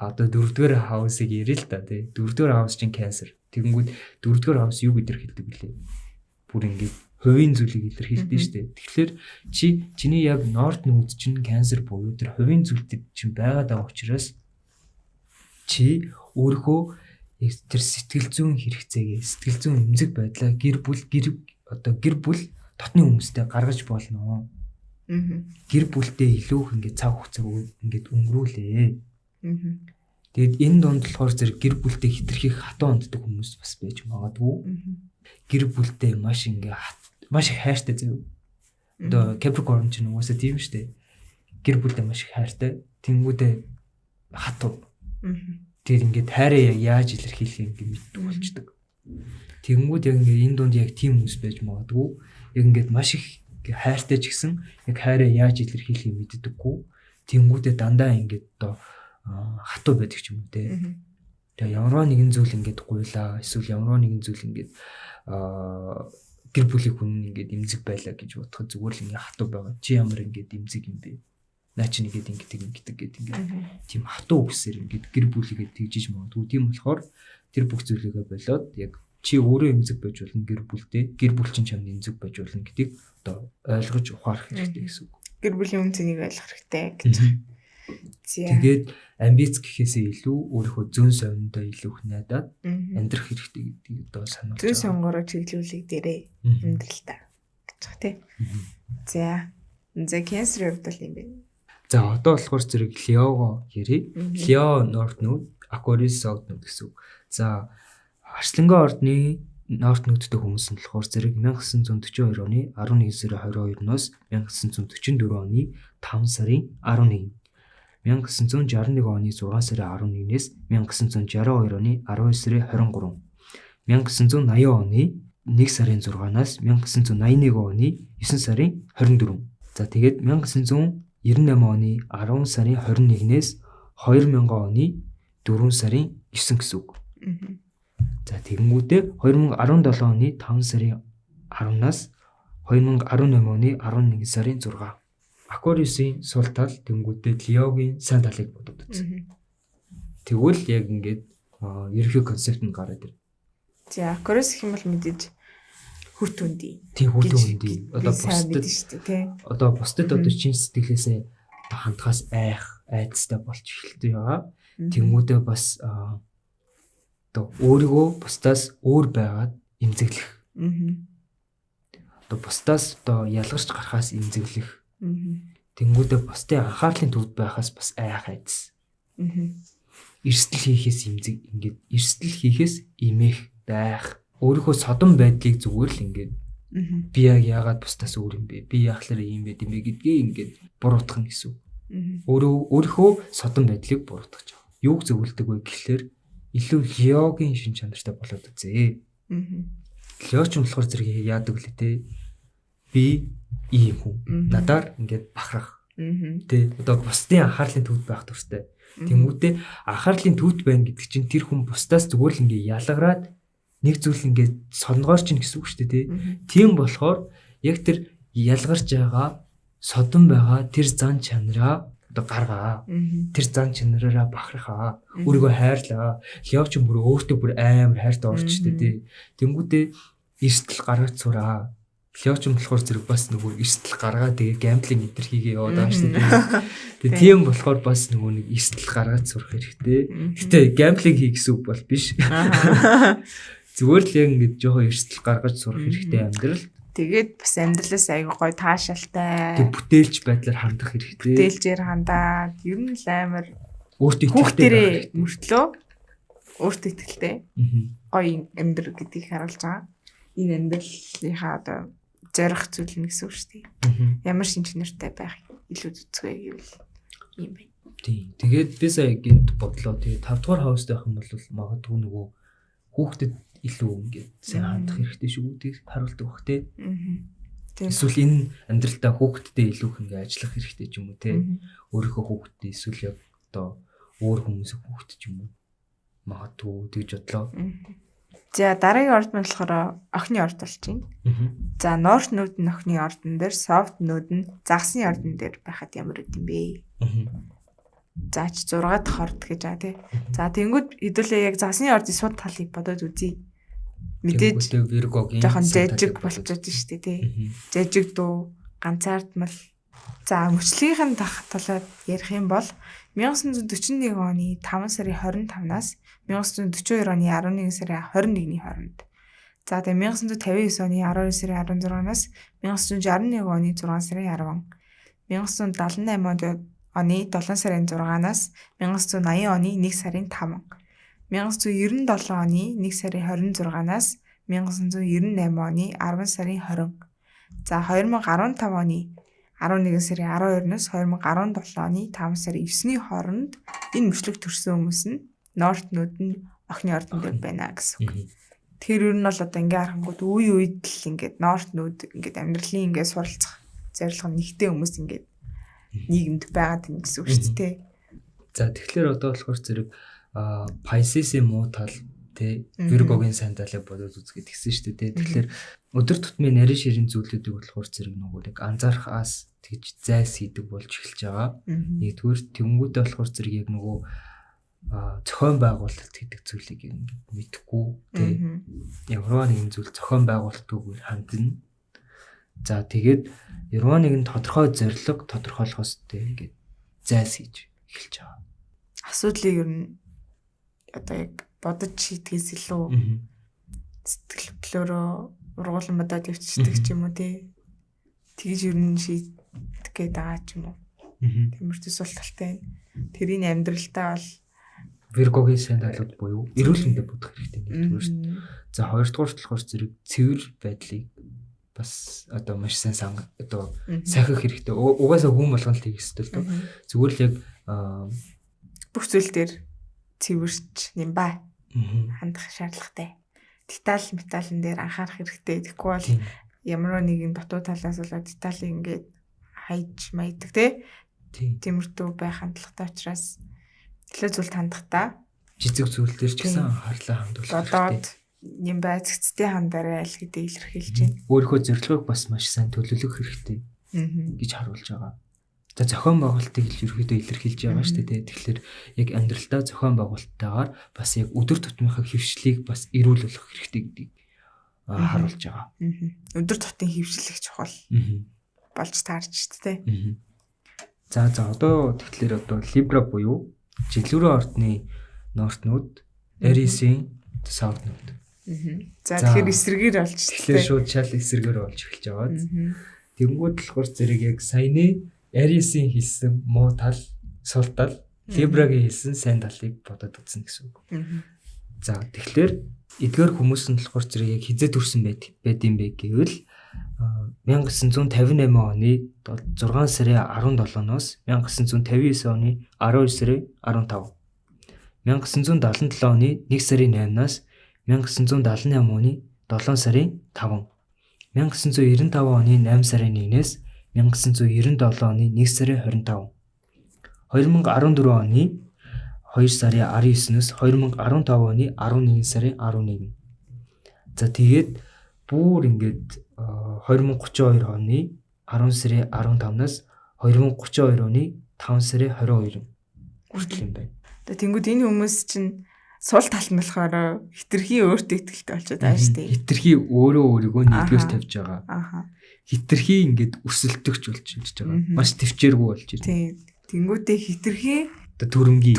одоо дөрөвдүгээр хаусыг ярил л та тий. Дөрөвдүгээр хаус чинь Cancer. Тэгэнгүүт дөрөвдүгээр хаус юу илэрхийлдэг билээ? Бүр ингээд хувийн зүйлийг илэрхийлдэг шүү дээ. Тэгэхээр чи чиний яг North Node чинь Cancer буюу тэр хувийн зүйлүүд чинь байгаад байгаа учраас чи өөрийнхөө яг тэр сэтгэл зүйн хэрэгцээгээ, сэтгэл зүйн эмзэг байдлаа гэр бүл одоо гэр бүл дотны хүмүүстэй гаргаж болно. Гэр бүлтэй илүү их ингээд цаг хугацаа ингээд өнгөрүүлээ. Тэгээд энэ дунд болохоор зэрэг гэр бүлтэй хитрхи хатуу ханддаг хүмүүс бас байж магадгүй. Гэр бүлтэй маш ингээ маш их хайртай зөө. Одоо Capricorn ч нугасаа тийм шүү дээ. Гэр бүлтэй маш их хайртай. Тэнгүүдээ хатуу. Тэр ингээд хайраа яаж илэрхийлэх юм ингээ мэддэг болчдөг. Тэнгүүд яг ингээ энэ дунд яг тийм хүмүүс байж магадгүй. Яг ингээд маш их хайртай ч гэсэн яг хайраа яаж илэрхийлэх юм мэддэггүй. Тэнгүүдээ дандаа ингээд одоо хатуу байдаг ч юм уу те. Тэгээ ямарваа нэгэн зүйл ингээд гуйлаа эсвэл ямарваа нэгэн зүйл ингээд гэр бүлийн хүн ингээд эмзэг байлаа гэж бодоход зүгээр л ингээд хатуу байгаа. Чи ямар ингээд эмзэг юм бэ? Наа чи нэгэд ингээд ингээд ингээд тийм хатуу үгсээр ингээд гэр бүлийгээ тэгжиж магадгүй. Тийм болохоор тэр бүх зүйлийгээ болоод яг чи өөрөө эмзэг байж болно гэр бүлдээ. Гэр бүл чинь чамд эмзэг байж болно гэдгийг одоо ойлгож ухаарах хэрэгтэй гэсэн үг. Гэр бүлийн үн цэнийг ойлгох хэрэгтэй гэж. Тэгээд амбиц гэхээсээ илүү өөрийнхөө зөн совиндоо илүү их найдаад амьдрах хэрэгтэй гэдгийг одоо сануулж байгаа. Зөн сонгороо чиглүүлэг дээрээ амьдрал та гэж байгаа тий. За. За Cancer хувьд бол юм байна. За одоо болохоор зэрэг Leo-го ярив. Leo North Node, Aquarius South Node гэсэн үг. За Арслангийн ордны North Node-тэй хүмүүс нь болохоор зэрэг 1942 оны 11 сарын 22-ноос 1944 оны 5 сарын 11, 1961 оны 6 сарын 11-ээс 1962 оны 12 сарын 23, 1980 оны 1 сарын 6-наас 1981 оны 9 сарын 24. За тэгээд 1998 оны 10 сарын 21-ээс 2000 оны 4 сарын 9 гэсэн үг. За тэгэнгүүтээ 2017 оны 5 сарын 10-наас 2018 оны 11 сарын 6. Aquarius-ийн сул тал тэнгүүтээ Leo-гийн сайн талыг бодод үзсэн. Тэгвэл яг ингээд ерөнхий концепт нь гараад ирнэ. За, Aquarius гэх юм бол мэдээж хүрт үндий. Тийм, хүрт үндий. Одоо бусдад одоо бусдад одоо чин сэтгэлээсээ одоо хандхаас айх, айдастай болж эхэлдэг байгаа. Тэнгүүдээ бас одоо өөрийгөө бусдаас өөр байгаад эмзэглэх. Одоо бусдаас одоо ялгарч гарахаас эмзэглэх. Тэнгүүдээ бусдын анхаарлын төвд байхаас бас айх айдас. Эрсдэл хийхээс эмзэг ингээд эрсдэл хийхээс имэх байх. Өөрийнхөө содон байдлыг зүгээр л ингээд би яг яагаад бусдаас өөр юм бэ? Би яахлаар ийм байд юм бэ гэдгээ ингээд буруутгах нь гэсэн үг. Өөрийнхөө содон байдлыг буруутгах жаа. Юуг зөвлөдөг вэ гэхлээр илүү Леогийн шин чанартай болоод үзье. Лео ч болохоор зэрэг яадаг лээ те. Би ийм хүн. Надаар ингээд бахарх. Тэ одоо бусдын анхаарлын төвд байх туфтаа. Тэнгүүтээ анхаарлын төвд байна гэдэг чинь тэр хүн бусдаас зүгээр л ингээд ялгараад нэг зүйл ингээд сонгоор чинь гэсэн үг шүү дээ тий. Тийм болохоор яг тэр ялгарч байгаа содон байгаа тэр зан чанараа одоо гаргаа. Тэр зан чанараараа бахархаа. Өөрийгөө хайрлаа. Лео ч бүр өөртөө бүр амар хайртай орч шүү дээ тий. Тэнгүүтээ эрсдэл гаргаж сураа. Лео ч болохоор зэрэг бас нөгөө эрсдэл гаргаа тэгээ гамблинг энэ төр хийгээ яваад байгаа шүү дээ. Тэгээ тийм болохоор бас нөгөө нэг эрсдэл гаргаж сурах хэрэгтэй. Гэтэ гамблинг хий гэсэн үг бол биш. Зүгээр л яг ингэж жоохон эрсдэл гаргаж сурах хэрэгтэй амьдрал. Тэгээд бас амьдралаас айгүй гоё таашаалтай. Тэг бүтээлч байдлаар хандах хэрэгтэй. Бүтээлчээр хандаад ер нь л амар өөртөө итгэлтэй мөртлөө өөртөө итгэлтэй. Гоё амьдрал гэдгийг харуулж байгаа. Энэ амьдралынхаа одоо зорих зүйл нь гэсэн үг шүү дээ. Ямар шин чанартай байх илүү зүцгүй гэвэл юм байна. Тийм. Тэгээд би сая гинт бодлоо. Тэгээд 5 дугаар хаус байх юм бол магадгүй нөгөө хүүхдэд илүү ингээд сайн хандах хэрэгтэй шүү гэдгийг харуулдаг бах те. Эсвэл энэ амьдралдаа хүүхдтэй илүү их ингээд ажиллах хэрэгтэй ч юм уу те. Өөрийнхөө хүүхдтэй эсвэл яг одоо өөр хүмүүсийн хүүхд ч юм уу. Магадгүй тэгж бодлоо. За дараагийн орд нь болохоор охины орд болж байна. За North Node нь охины ордон дээр, South Node нь загасны ордон дээр байхад ямар үт юм бэ? За ч 6 дахь орд гэж байгаа тий. За тэнгүүд хэдүүлээ яг загасны ордын суд талыг бодоод үзье. Мэдээж Virgo-гийн жоохон жажиг болчиход шүү дээ тий. Жажиг дуу, ганцаардмал. За мөчлөгийнх нь талаар ярих юм бол 1941 оны 5 сарын 25-наас 1942 оны 11 сарын 21-ний хооронд. За тэгээ 1959 оны 12 сарын 16-наас 1961 оны 6 сарын 10. 1978 оны 7 сарын 6-наас 1980 оны 1 сарын 5. 1997 оны 1 сарын 26-наас 1998 оны 10 сарын 20. За 2015 оны 11 сарын 12-наас 2017 оны 5 сарын 9-ний хооронд энэ мөчлөг төрсэн хүмүүс нь North Node нь охины ордон дээр байна гэсэн үг. Тэгэхээр ер нь бол одоо ингээ харангууд үе үед л ингээд North Node ингээд амьдралын ингээ суралцах зорилго нь нэгтэй хүмүүс ингээд нийгэмд байгаад байна гэсэн үг шүү дээ. За тэгэхээр одоо болохоор зэрэг Pisces-ийн муу тал тий Virgo-гийн сайн талыг бодоод үзгээд гисэн шүү дээ. Тэгэхээр өдөр тутмын нарийн ширийн зүйлүүдийг болохоор зэрэг нөгөө нэг анзаархаас тэгж зайс хийдэг болж эхэлж байгаа. Нэгдүгээр тэнгүүдээ болохоор зэрэг яг нөгөө зохион байгуулалт гэдэг зүйлийг ингээд мэдэхгүй тий ямар нэгэн зүйл зохион байгуулалтгүйгээр хандна. За тэгээд ямар нэгэн тодорхой зорилго тодорхойлохоос тий ингээд зайс хийж эхэлж байгаа. Асуудлыг ер нь одоо яг бодож шийдгээс илүү сэтгэл хөдлөлөөрөө ургуулan бодоод явчихдаг ч юм уу тий. Тэгж ер нь шийдэх гээд байгаа ч юм уу. Тиймэрхүү сул талтай байна. Тэрийн амьдралдаа бол Virgo-гийн сайн талууд буюу эрүүл мэндэ бодох хэрэгтэй нэгдүгээр шүү дээ. За хоёрдугаар болохоор зэрэг цэвэр байдлыг бас одоо маш сайн одоо сахих хэрэгтэй. Угаасаа хүн болгон л хийх ёстой л доо. Зүгээр л яг бүх зүйл дээр цэвэрч юм ба хандах шаардлагатай. Деталь металн дээр анхаарах хэрэгтэй. Тэгэхгүй бол ямар нэгэн дутуу талаас болоод деталийг ингээд хайж майдаг тий. Тиймэрхүү байх хандлагатай учраас илүү зүйлд хандахдаа жижиг зүйл дээр ч гэсэн анхаарлаа хандуулах хэрэгтэй. Юм бай зэгцтэй хандарай л гэдэг илэрхийлж байна. Өөрийнхөө зорилгыг бас маш сайн төлөвлөх хэрэгтэй гэж харуулж байгаа. За зохион байгуулалтыг л ерөөхдөө илэрхийлж байгаа шүү дээ. Тэгэхээр яг амьдралдаа зохион байгуулалттайгаар бас яг өдөр тутмынхаа хөвшлийг бас эрүүл болох хэрэгтэй гэдгийг харуулж байгаа. Өдөр тутмын хөвшлэх чухал болж таарч шүү дээ. За одоо тэгэхээр одоо Libra буюу жилүүрэн ордны North-нууд, Aries-ийн South-нууд. За тэгэхээр эсрэгээр болж тэгэхээр шууд шал эсрэгээр болж эхэлж байгаа. Тэгэнгүүт болохоор зэрэг яг саяны Aries-ийн хэлсэн муу тал, сул тал, Libra-гийн хэлсэн сайн талыг бодоод үзсэн гэсэн үг. За тэгэхээр эдгээр хүмүүс нь болохоор зэрэг яг хизээ төрсэн байд юм бэ гэвэл 1958 оны 6 сарын 17-ноос 1959 оны 12 сарын 15, 1977 оны 1 сарын 8-наас 1978 оны 7 сарын 5, 1995 оны 8 сарын 1-ээс 1997 оны 1 сарын 25, 2014 оны 2 сарын 19-ноос 2015 оны 11 сарын 11. За тэгээд бүр ингээд 2032 оны 10 сарын 15-наас 2032 оны 5 сарын 22 хүртэл юм байна. Тэнгүүд энэ хүмүүс чинь сул тал нь болохоор хитрхи өөртөө итгэлтэй болчиход байгаа шүү дээ. Хитрхи өөрөө өөрийгөө нэгдүгээр тавьж байгаа. Хитрхи ингээд өрсөлдөгч болж ирж байгаа. Маш төвчээргүй болж ирж. Тийм. Тэнгүүдээ хитрхи төрөмгий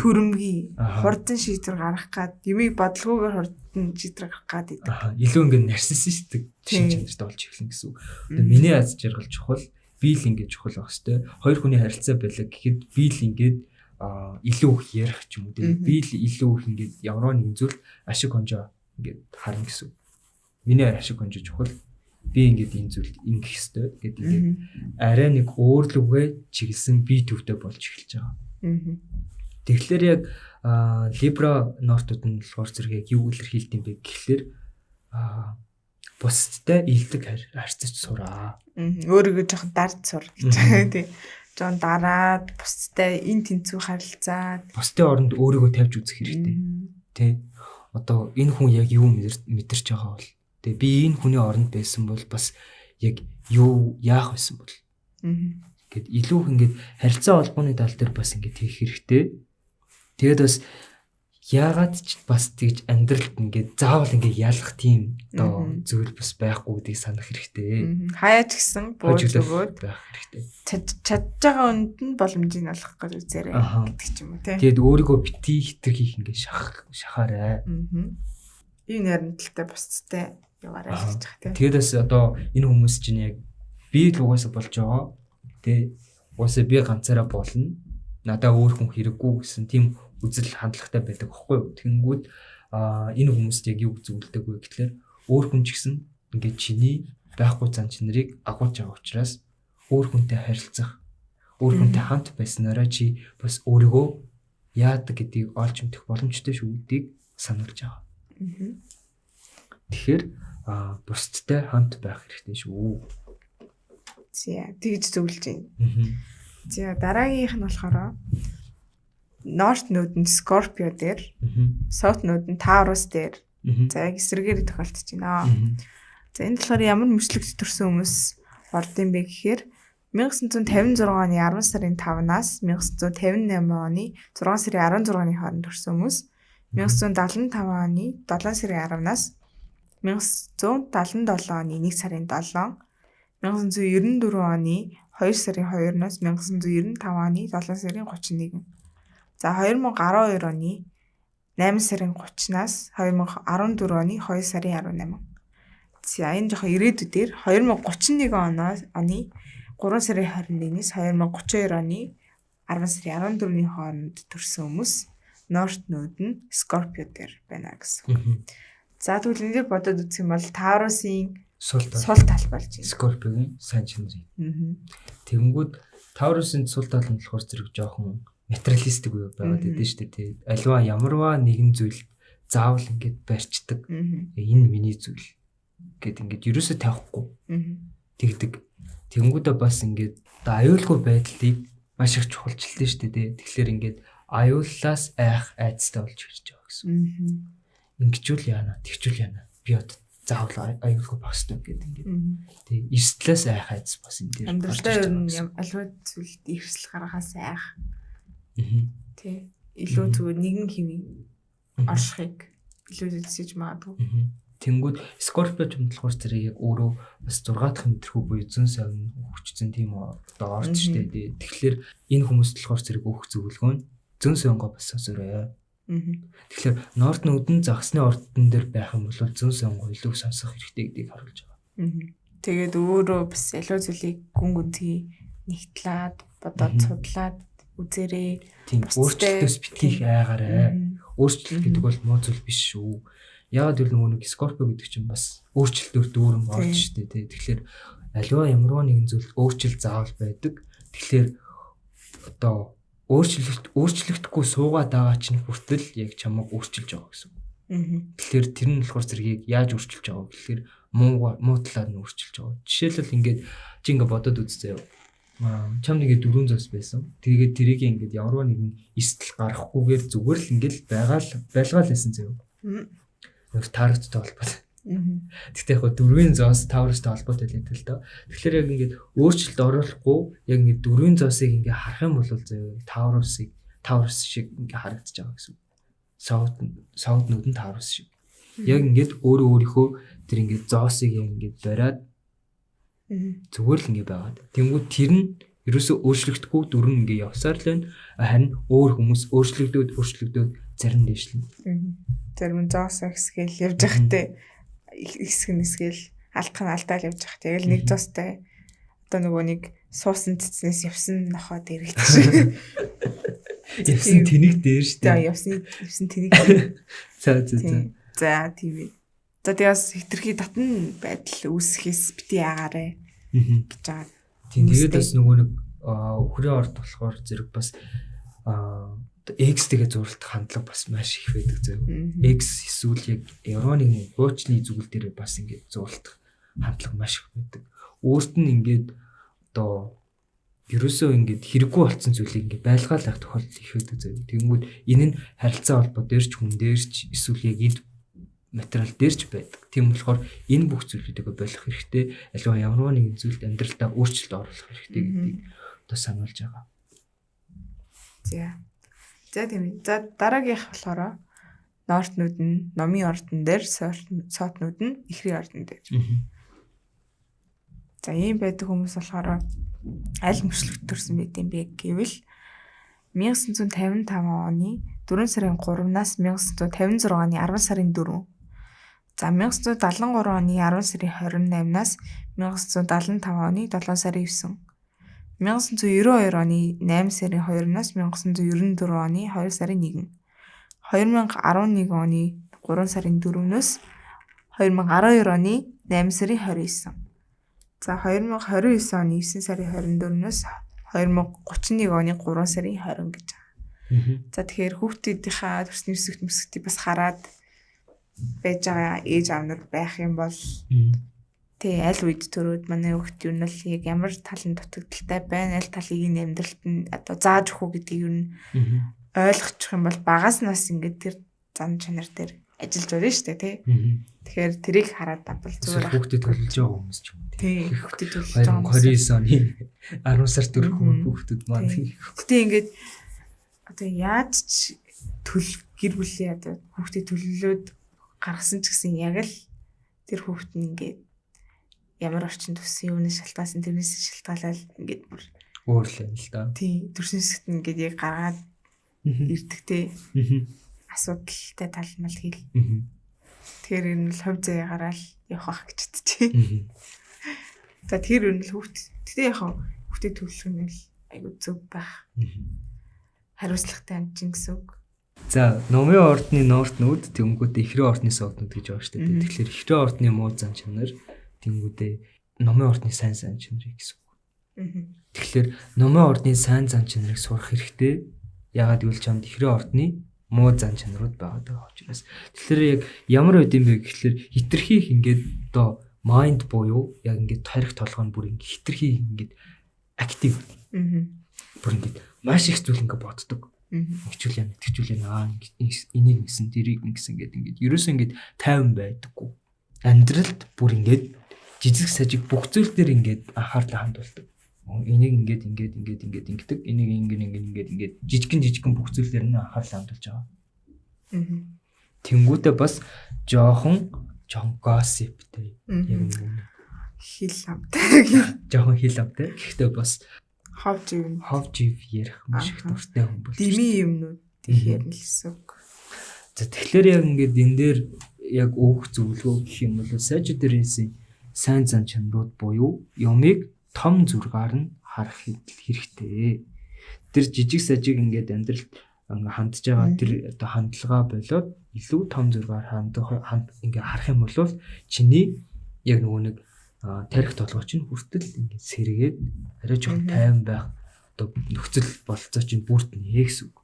хурдан шийдвэр гаргах гад, юмыг бодлогоогоор хурдан шийдвэр гаргах гад идэг. Илүү ингээд нарциссистик шин чанартай болж эхэлнэ гэсэн үг. Одоо миний аз жаргал чухал, би л ингээд чухал байх хэвээр. Хоёр хүний харилцаа байлаа гэхэд би л ингээд илүү их ярих ч юм уу тийм. Би л илүү их ингээд ямар нэгэн зүйл ашиг хонжоо ингээд харна гэсэн үг. Миний ашиг хонжоо чухал. Би ингээд энэ зүйлд ингэх хэвээр гэдэг ингээд арай нэг өөрлөгөө чиглэсэн би төвтэй болж эхэлж байгаа. Тэгэхээр яг Libra North-ууд нь болохоор зэрэг яг юу илэрхийлд юм бэ гэхлээр бусдтай илдэг харьцаж сураа. Өөрийгөө жоохон дард сур гэж байгаа тийм. Жоон дараад бусдтай эн тэнцүү харилцаад бусдын оронд өөрийгөө тавьж үзэх хэрэгтэй. Тэ. Одоо энэ хүн яг юу мэдэрч байгаа бол тэ би энэ хүний оронд байсан бол бас яг юу яах байсан бол. Гэт илүү их ингээд харилцаа холбооны тал дээр бас ингээд хийх хэрэгтэй. Тэгээд бас яагаад ч бас тэгж амьдралд ингээд заавал ингээд ялах тийм одоо зүйл бас байхгүй гэдгийг санах хэрэгтэй. Хаяа ч гэсэн бууж өгөөд байх хэрэгтэй. Чадж байгаа үнд нь боломжийг олгох гэж үзээрэй гэдэг ч юм уу тий. Тэгээд өөрийгөө битгий хитрхийх ингээд шахаарай. Энэ яренталтай бусдтай яваарай гэж байгаа тий. Тэгээд бас одоо энэ хүмүүс чинь яг би л угаасаа болж байгаа. Тэ угаасаа би ганцаараа болно. Надаа өөр хүн хэрэггүй гэсэн тийм үзэл хандлагатай байдаг аахгүй юу. Тэнгүүд энэ хүмүүст яг юу зөвлөдөг вэ гэхлээр өөр хүн ч гэсэн ингээд чиний байхгүй зан чанарыг агуулж байгаа учраас өөр хүнтэй харилцах, өөр хүнтэй хамт байснараа чи бас өөрийгөө яадаг гэдгийг олж мэдэх боломжтой шүү гэдгийг сануулж байгаа. Тэгэхээр бусдтай хамт байх хэрэгтэй шүү. За тэгж зөвлөж байна. За дараагийнх нь болохоор North node нь Scorpio дээр, South node нь Taurus дээр. За яг эсрэгээр тохиолдож байна. За энэ болохоор ямар мөчлөгт төрсэн хүмүүс орд юм бэ гэхээр 1956 оны 10 сарын 5-наас 1958 оны 6 сарын 16-ны хооронд төрсэн хүмүүс, 1975 оны 7 сарын 10-наас 1977 оны 1 сарын 7, 1994 оны 2 сарын 2-наас 1995 оны 7 сарын 31. За 2012 оны 8 сарын 30-наас 2014 оны 2 сарын 18. За энэ жоохон ирээдүйдээр 2031 оны 3 сарын 21-ээс 2032 оны 10 сарын 14-ний хооронд төрсэн хүмүүс North node нь Scorpio дээр байна гэсэн үг. За тэгвэл энэ дээр бодоод үзэх юм бол Taurus-ийн сул тал болж байна. Scorpio-гийн сайн чанар. Тэгэнгүүт Taurus-ын сул тал нь болохоор зэрэг жоохон материалистик үе байгаад идэв шүү дээ. Альва ямарваа нэгэн зүйл заавал ингээд барьцдаг. Энэ миний зүйл гэд ингээд ерөөсөө тавихгүй. Тэгдэг. Тэнгүүдээ бас ингээд одоо аюулгүй байдлыг маш их чухалчлаа шүү дээ. Тэгэхээр ингээд аюуллаас айх айдастай болж ирж байгаа гэсэн. Ингэчүүл яана, тэгчүүл яана. Би одоо заавал аюулгүй байх хэрэгтэй гэдэг ингээд. Тий, эрсдлээс айх айдас бас энэ дээр. Амьдралдаа ер нь аливаа зүйлд эрсдэл гаргахаас айх. Тий. Илүү зүгээр нэгэн хэвийн оршихыг илүү зэжиж магадгүй. Тэнгүүд Скорпио ч болохоор зэрэг яг өөрөө бас 6 дахь мэдрэхүй буюу зүүн совин хүчсэн тийм одоо орч штэ. Тэгэхээр энэ хүмүүст болохоор зэрэг өөх зөвлөгөө нь зүүн совингоо бас сонсоорой. Тэгэхээр Нортнууд нь загсны ордон дээр байх юм бол зүүн совингоо илүү сонсох хэрэгтэй гэдгийг харуулж байгаа. Тэгээд өөрөө бас аливаа зүйлийг гүн гүнзгий нэгтлээд бодоод судлаад үзээрэй. Тийм, өөрчлөлтөөс битгий их айгаарай. Өөрчлөлт гэдэг бол муу зүйл биш шүү. Яагаад гэвэл нөгөө нэг Скорпио гэдэг чинь бас өөрчлөлтөөр дүүрэн орж штэ тий. Тэгэхээр аливаа ямарваа нэгэн зүйл өөрчлөлт заавал байдаг. Тэгэхээр одоо өөрчлөгдөхгүй суугаад байгаа чинь хүртэл яг чамайг өөрчилж байгаа гэсэн. Тэгэхээр тэр нь болохоор зэргийг яаж өөрчилж байгаа вэ гэхээр муу талаар нь өөрчилж байгаа. Жишээлбэл ингээд чи ингээд бодоод үзсэн юу? Чам нэгэ дөрвөн зоос байсан. Тэгээд тэрийг ингээд ямарваа нэгэн эрсдэл гаргахгүйгээр зүгээр л ингээд байлгаал байсан заяа. Нөр Таурустай холбоотой. Гэхдээ яг дөрвийн зоос Таурустай холбоотой л гэдэг л доо. Тэгэхээр яг ингээд өөрчлөлт оруулахгүй яг ингээд дөрвийн зоосыг ингээд харах юм бол заяа Таурус шиг ингээд харагдаж байгаа гэсэн. Сауднууд нь Таурус шиг. Яг ингээд өөрөө өөрийнхөө тэр ингээд зоосыг яг ингээд бариад зүгээр л ингээд байгаад. Тэнгүүд тэр нь ерөөсөө өөрчлөгдөхгүй дөрвөн ингээд явсаар л байна. Харин өөр хүмүүс өөрчлөгдөөд зарим дэвшлэн. Зарим нь зоосоо хэсгээл явж байхтай хэсэг нь хэсгээл алдах нь алдаал явж байхтай. Яг л нэг зоостой одоо нөгөө нэг суусан цэцнээс явсан нохоо дээр гэж. Явсан тэнэг дээр шүү дээ. Явсан тэнэг дээр. За. За тийм ээ. За тэгээс хитрхи татан байдал үүсгэхээс бити яагаарэ гэж байгаа. Тийм, тэгээд бас нөгөө нэг үхрийн орд болохоор зэрэг бас X-тэйгээ зурлах хандлага бас маш их байдаг зөө. X эсвэл яг ямар нэгэн хуучны зүйл дээр бас ингээд зурлах хандлага маш их байдаг. Өөрт нь ингээд одоо ерөөсөө ингээд хэрэггүй болцсон зүйлийг ингээд байлгаал авах тохиолдол их байдаг зөө. Тэгэнгүүт энэ нь харилцаа холбоо дээр ч хүн дээр ч эсвэл яг эд материал дээр ч байдаг. Тийм болохоор энэ бүх зүйлүүдийг болох хэрэгтэй. Аливаа ямар нэгэн зүйлд амьдралдаа өөрчлөлт оруулах хэрэгтэй гэдгийг одоо сануулж байгаа. За. За тийм ээ. За дараагийнх болохоор Нортнууд нь номын ордон дээр, Сотнууд нь ихрийн ордон дээр. За ийм байдаг хүмүүс болохоор аль мөчлөгт төрсэн байт юм бэ гэвэл 1955 оны 4 сарын 3-наас 1956 оны 10 сарын 4. За 1973 оны 10 сарын 28-наас 1975 оны 7 сарын 9. 1992 оны 8 сарын 2-наас 1994 оны 2 сарын 1. 2011 оны 3 сарын 4-нөөс 2012 оны 8 сарын 29. За 2029 оны 9 сарын 24-нөөс 2031 оны 3 сарын 20 гэж байгаа. За тэгэхээр хүүхдүүдийнхаа төрсний өсөлт мөсгтийг бас хараад байж байгаа ээж аав нар байх юм бол тий аль үед төрөөд манай хүүхд юу нь л яг ямар тал нь дутагдaltaй байна, аль талыг энэ амьдралд нь одоо зааж өгөх үү гэдгийг юу нь ойлгочих юм бол багаас нас ингээд тэр зан чанар дээр ажиллаж байна шүү дээ тий. Тэгэхээр тэрийг хараад авбал зүгээр хүүхдэд төлөвлөж байгаа хүмүүс ч юм уу тий. Хүүхдэд төлөвлөж байгаа хүмүүс 29 оны 10 сар төрөх хүүхдүүд маань. Гэтэ ингээд одоо яаж ч төл гэр бүлийн одоо хүүхдэд төлөвлөөд гаргасан ч гэсэн яг л тэр хүүхд нь ингээд ямар орчинд өссөн юунаас шалтгаалсан тэрнээс шалтгаалаад ингээд бүр өөр л юм л да. Тий, төрсөн хэсэгт нь ингээд яг гаргаад ирдэг те. Асуудалтай тал мал хэл. Тэгэхээр ер нь л хувь заяагаараа л явах ах гэж бодчих. За тэр ер нь л хүүхд. Гэтэ яг хүүхдэд төлөх нь л айгу зөв байх. Хариуцлагатай юм чинь гэсэн үг. За, номын ордны нортнууд тэнгүүтээ ихрийн ордны согднууд гэж байгаа шүү дээ. Тэгэхээр ихрийн ордны муу зан чанар тэнгүүтээ номын ордны сайн зан чанарыг гэсэн үг. Тэгэхээр номын ордны сайн зан чанарыг сурах хэрэгтэй. Яагаад гэвэл чамд ихрийн ордны муу зан чанарууд байгаа даа учраас. Тэгэхээр яг ямар байд юм бэ гэхлээр хитрхи их ингээд одоо майнд буюу яг ингээд тарих толгой нь бүр ингээд хитрхи их ингээд актив. Бүр ингээд маш их зүйл ингээд боддог. Ингэчүүл яа, тэгчүүл яа, энийг ингэсэн, тэрийг ингэсэн гэдэг ингээд ерөөсөө ингээд тайван байдаггүй. Амьдралд бүр ингээд жижиг сажиг бүх зүйл дээр ингээд анхаарлаа хандуулдаг. Энийг ингээд ингээд ингээд ингээд ингэдэг. Энийг ингээд ингээд ингээд ингээд жижигэн бүх зүйл дээр нь анхаарлаа хандуулж байгаа. Тэнгүүтээ бас жоохон gossip-тэй. Яг нэг хил автай. Жоохон хил автай. Гэхдээ бас хов жив ярих маш их дуртай хүн болж. Дими юмнууд их ярина л гэсэн үг. За тэгэхээр яг ингээд энэ дээр яг өөх зөвлөгөө гэх юм бол Sagittarius-ийн сайн зан чанарууд буюу юмыг том зургаар нь харах хэрэгтэй. Тэр жижиг сажиг ингээд амьдралд хандж байгаа тэр одоо хандлага болоод илүү том зургаар ханд ингээ харах юм бол чиний яг нөгөө нэг тарих толгой чинь хүртэл ингээд сэргээд арай жоохон тайван байх одоо нөхцөл болцоо чинь бүрднэ гэсэн үг.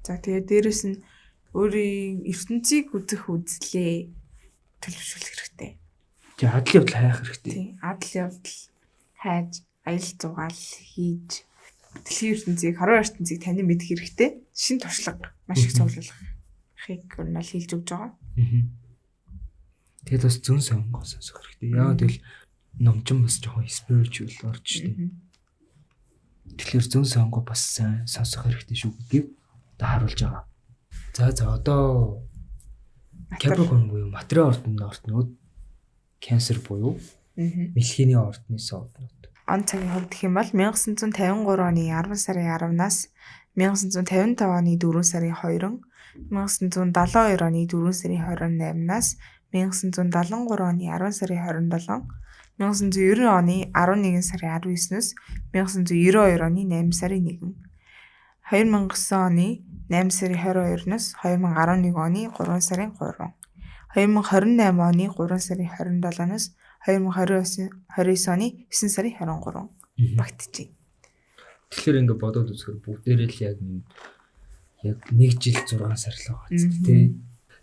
За тэгээ дээрэс нь өөрийн ертөнцийг үзэх үзлээ төлөвшүүлэх хэрэгтэй. Тэгээ адал явдал хайх хэрэгтэй. Тийм, адал явдал хайж, аялал зугаал хийж дэлхийн ертөнцийг, хорвоо ертөнцийг танин мэдэх хэрэгтэй. Шин туршлага маш их цуглуулахыг нь л хэлж өгч байгаа. Тэгээд бас зүүн сонгоо сонсох хэрэгтэй. Яагаад гэвэл номчин бас жоохон spiritual орж штэ. Тэгэхээр зүүн сонгоо бас сайн сонсох хэрэгтэй шүү гэдгийг одоо харуулж байгаа. За одоо Capricorn буюу материал орднууд, Cancer буюу мэлхийний ордны совднууд. Он цагийн хувьд гэх юм бол 1953 оны 10 сарын 10-наас 1955 оны 4 сарын 2, 1972 оны 4 сарын 28-наас 1973 оны 10 сарын 27, 1990 оны 11 сарын 19-өөс 1992 оны 8 сарын 1, 2009 оны 8 сарын 22-ноос 2011 оны 3 сарын 3, 2028 оны 3 сарын 27-ноос 2029 оны 9 сарын 23 багтжээ. Тэгэхээр ингээд бодоод үзэхээр бүгдээрээ л яг 1 жил 6 сар л байгаа ч тий.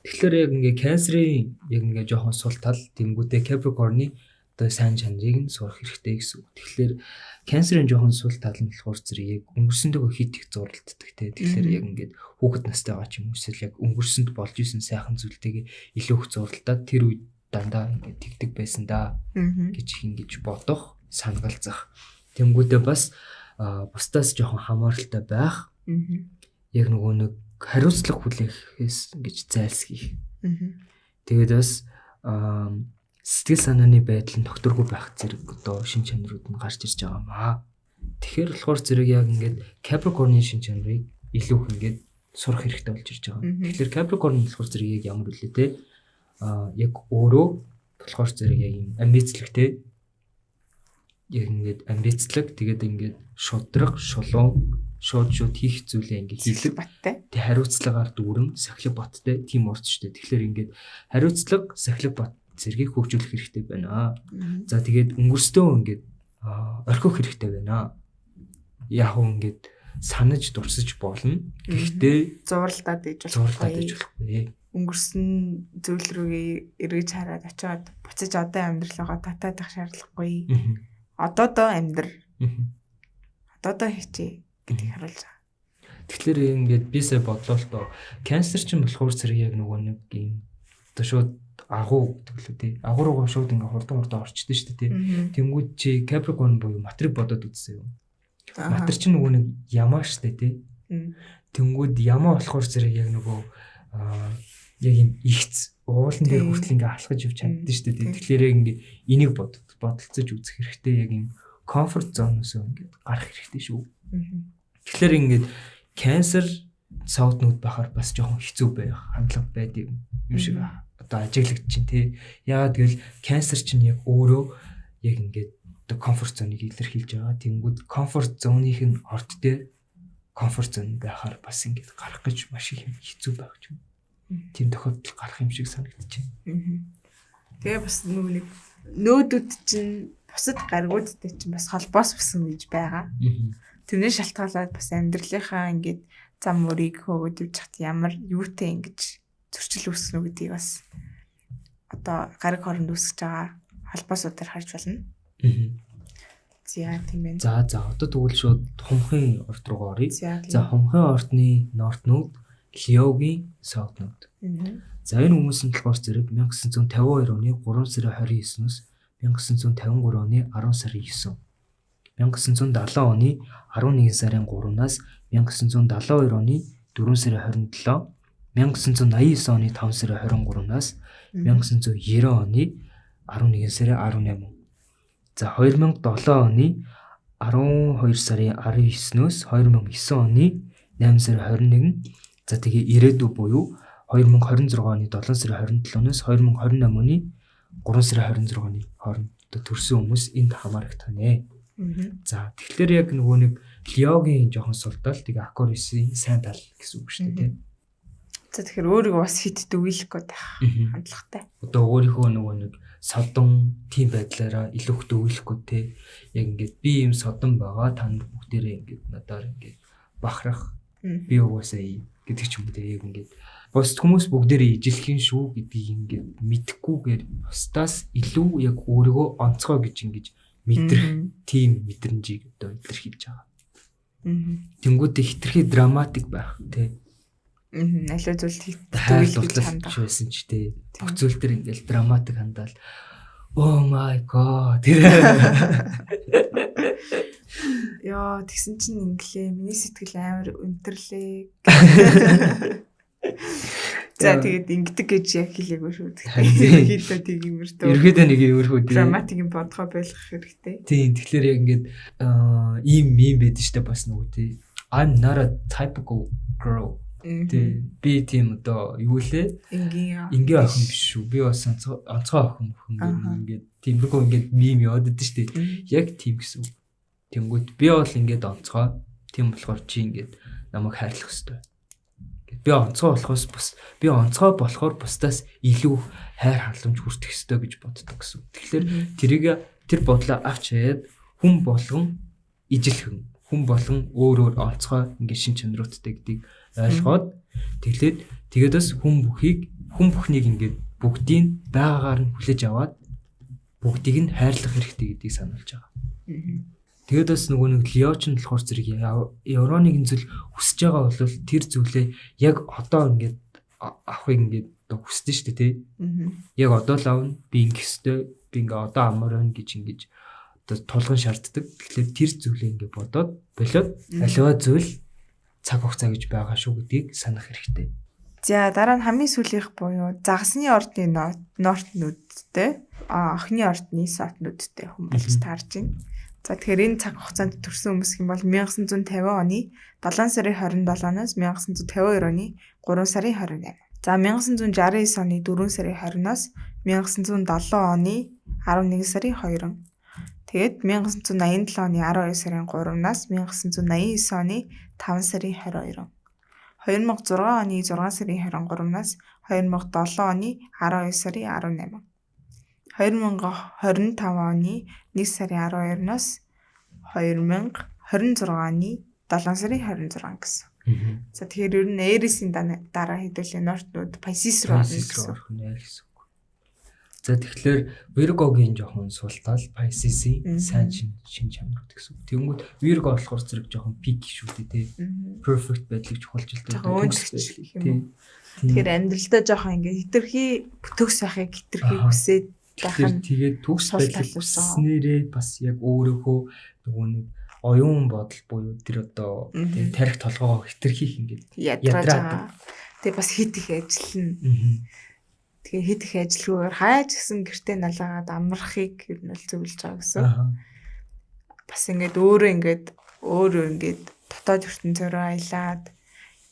Тэгэхээр яг ингээ Cancer-ийн яг ингээ жоохон сул тал тэнгүүтээ Capricorn-ы одоо сайн чанарыг нь сурах хэрэгтэй гэсэн үг. Тэгэхээр Cancer-ийн жоохон сул тал нь болохоор зэрэг яг өнгөрсөндөө хит их зурлалддаг те. Тэгэхээр яг ингээд хүүхэд настай байгаа ч юм уу эсвэл яг өнгөрсөнд болж исэн сайхан зүйлтэйгээ илүү их зурлалдаад тэр үед дандаа ингээд тэгдэг байсан да гэж ингэж бодох, санагалзах. Тэнгүүтээ бас бусдаас жоохон хамааралтай байх. Яг нөгөө нэг хариуцлага хүлээхээс ингэж зайлсхийх. Тэгээд бас сэтгэл санааны байдал нь тогтворгүй байх зэрэг одоо шин чанарууд нь гарч ирж байгаа маа. Тэгэхээр болохоор зэрэг яг ингээд Capricorn-ы шин чанарыг илүү их ингээд сурах хэрэгтэй болж ирж байгаа. Тэгэхээр Capricorn болохоор зэрэг яг ямар үлээ те? Яг өөрөө болохоор зэрэг яг юм амбицлэг те. Яг ингээд амбицлэг тэгээд ингээд шудраг, шулуун шууд хийх зүйлээ ингээд хийлэг баттай. Тэг хариуцлагаар дүүрэн сахилга баттай тийм орч штэ. Тэгэхээр ингээд хариуцлага, сахилга бат зэргийг хөгжүүлэх хэрэгтэй байна. За тэгээд өнгөрсдөө ингээд орхих хэрэгтэй байна. Яг уу ингээд санаж дурсаж болно. Гэхдээ зурлаад иж болохгүй. Өнгөрсөн зүйл рүүгээ эргэж хараад очиод буцаж одоо амьдралаагаа татаадах шаардлагагүй. Одоодоо амьдр. Одоодоо хичээ гэдгийг харуулж байгаа. Тэгэхээр ингээд би сая бодлоо л доо. Cancer чинь болохоор зэрэг яг нөгөө нэг юм одоо шууд агуу гэдэг лүү тий. Агуу руугаа шууд ингээ хурдан орчдөө шүү дээ тий. Тэнгүүд чи Capricorn буюу матриг бодоод үзсэн юм. Матар чинь нөгөө нэг ямаа шүү дээ тий. Тэнгүүд ямаа болохоор зэрэг яг нөгөө яг юм ихц уулан дээр хүртэл ингээ алхаж явж чаддсан шүү дээ. Тэгэхээр яг ингээ энийг бодолцож үзэх хэрэгтэй. Яг юм comfort zone-оос ингээ гарах хэрэгтэй шүү. Тэгэхээр ингээд Cancer сауднууд байхаар бас жоохон хэцүү байх хандлага байд юм шиг одоо ажиглагдчихээн тий. Яагаад гэвэл Cancer чинь яг өөрөө яг ингээд одоо comfort zone-ыг илэрхийлж байгаа. Тэнгүүд comfort zone-ийн нь орд дээр comfort zone байхаар бас ингээд гарах гэж маш их хэцүү байх юм. Тийм тохиолдол гарах юм шиг санагдчихэв. Тэгээ бас нэг нөөдөд чинь бусад гаригуудтай чинь бас холбоос бүсэн гэж байгаа. Тэрнээ шалтгаалаад бас амьдралынхаа ингээд зам мөрийг хөөгд явж хат ямар юутай ингэж зөрчил үүснэ үү гэдгийг бас одоо гариг хооронд үүсгэж байгаа холбоосуудаар харж байна. За тийм байна. За одоо тэгвэл шууд хумхын орд руугаа оръё. За хумхын ордны нортнууд Леогийн South Node. За энэ хүмүүс нь болохоор зэрэг 1952 оны 3 сарын 29-өөс 1953 оны 10 сарын 9. 1970 оны 11 сарын 3-наас 1972 оны 4 сарын 27, 1989 оны 5 сарын 23-наас 1990 оны 11 сарын 18. За 2007 оны 12 сарын 19-өөс 2009 оны 8 сарын 21. За тэгээ ирээдүй буюу 2026 оны 7 сарын 27-наас 2028 оны 3 сарын 26-ны хооронд одоо төрсэн хүмүүс энд хамаарагдах нэ. За тэгэхээр яг нөгөө нэг Леогийн жоохон сул тал, тэгээ Аквариусын сайн тал гэсэн үг шүү дээ, тийм. За тэгэхээр өөрийгөө бас хит дүгийлэх гээд байх хандлагатай. Одоо өөрийнхөө нөгөө нэг содон тийм байдлаараа илүү их дүгийлэхгүй те. Яг ингээд би ийм содон байгаа, та нар бүгдээрээ ингээд надаар ингээд бахарах, би угаасаа ийм гэдэг ч юм уу те. Яг ингээд бус хүмүүс бүгдээрээ ижилхэн шүү гэдгийг ингээд мэдхгүйгээр бусдаас илүү яг өөрийгөө онцгой гэж ингэж мэдрэх тийм мэдрэмжийг одоо илэрхийлж байгаа. Тэнгүүдээ хитрхи драматик байх те. Аливаа зүйлд хит дүгийлж хандах байсан ч те. Бүх зүйл төр ингээл драматик хандаал. Oh my god. Тэр. Йоо, тэгсэн чинь инглээ. Миний сэтгэл амар өндөрлөө. За тэгээд ингэдэг гэж яг хэлээгүй шүү. Тэгэхээр тэг иймэрхүү. Ерөөдөө нэг иймэрхүү тийм. Драматик юм бодгоо байлгах хэрэгтэй. Тийм, тэгэхээр яг ингээд ийм ийм байдаг штэ бас нөгөө тий. I'm not a typical girl. Тий. Би тийм одоо юу лээ? Энгийн охин биш шүү. Би бас онцгой охин мөхөн ингээд тиймэрхүү ингээд мим яваад идэв штэ. Яг тийм гэсэн үг. Тэнгүүт би бол ингээд онцгой. Тийм болохоор чи ингээд намайг хайрлах ёстой. Би онцгой болохоос бас би онцгой болохоор бусдаас илүү хайр халамж хүртэх ёстой гэж боддог гэсэн. Тэгэхээр тэрийг тэр бодлоо авч хаяад хүн болгон ижилхэн, хүн болгон өөр өөр онцгой ингээд шин чанаруудтай гэдгийг ойлгоод тэглээд тэгээд бас хүн бүхнийг ингээд бүгдийг байгаагаар нь хүлээж аваад бүгдийг нь хайрлах хэрэгтэй гэдгийг сануулж байгаа. Тэгээд бас нөгөө нэг Лео ч нь болохоор зэрэг евро нэгэн зүйл хүсэж байгаа бол тэр зүйлээ яг одоо ингээд авахыг ингээд хүсдэг шүү дээ тий. Яг одоо л авна, би ингэх ёстой, би ингээ одоо амар байна гэж ингэж одоо тулган шаарддаг. Тэгэхээр тэр зүйлээ ингээ бодоод болоод аливаа зүйл цаг хугацаа гэж байгаа шүү гэдгийг санах хэрэгтэй. За дараа нь хамгийн сүүлийнх буюу загасны ордны North Node-тэй, охины ордны South Node-тэй хүн болж таарж байна. За тэгэхээр энэ цаг хугацаанд төрсэн хүмүүс юм бол 1950 оны 7 сарын 27-наас 1952 оны 3 сарын 28. За 1969 оны 4 сарын 20-наас 1970 оны 11 сарын 2. Тэгээд 1987 оны 12 сарын 3-наас 1989 оны 5 сарын 22. 2006 оны 6 сарын 23-наас 2007 оны 12 сарын 18. 2025 оны 1 сарын 12-наас 2026 оны 7 сарын 26 гэсэн. За тэгэхээр ер нь Aries-ийн дараа хэдүүлээ North Node Pisces руу орно гэсэн үг. За тэгэхээр Virgo-гийн жоохон сул тал, Pisces-ийн сайн шин чанарууд гэсэн үг. Тэнгүүд Virgo болохоор зэрэг жоохон peak шүү дээ тий. Perfect байдлыг чухалчилдаг. Төгс юм. Тэгэхээр амьдралдаа жоохон ингээ хитрхи төгс байхыг хитрхи хүсээд байх нь. Тэгээд төгс байдлыг хүснээрээ бас яг өөрөөхөө нөгөө нэг оюун бодол буюу тэр одоо тийм тарих толгоогоо хитрхийх ингээд ядраад. Тэгээ бас хит их ажиллана. Тэгээ хит их ажилгүйгээр хаяа ч гэсэн гэртээ налаагаад амрахыг ер нь бол зөвлөж байгаа гэсэн. Бас ингээд өөрөө ингээд дотоод ертөнцөөрөө аялаад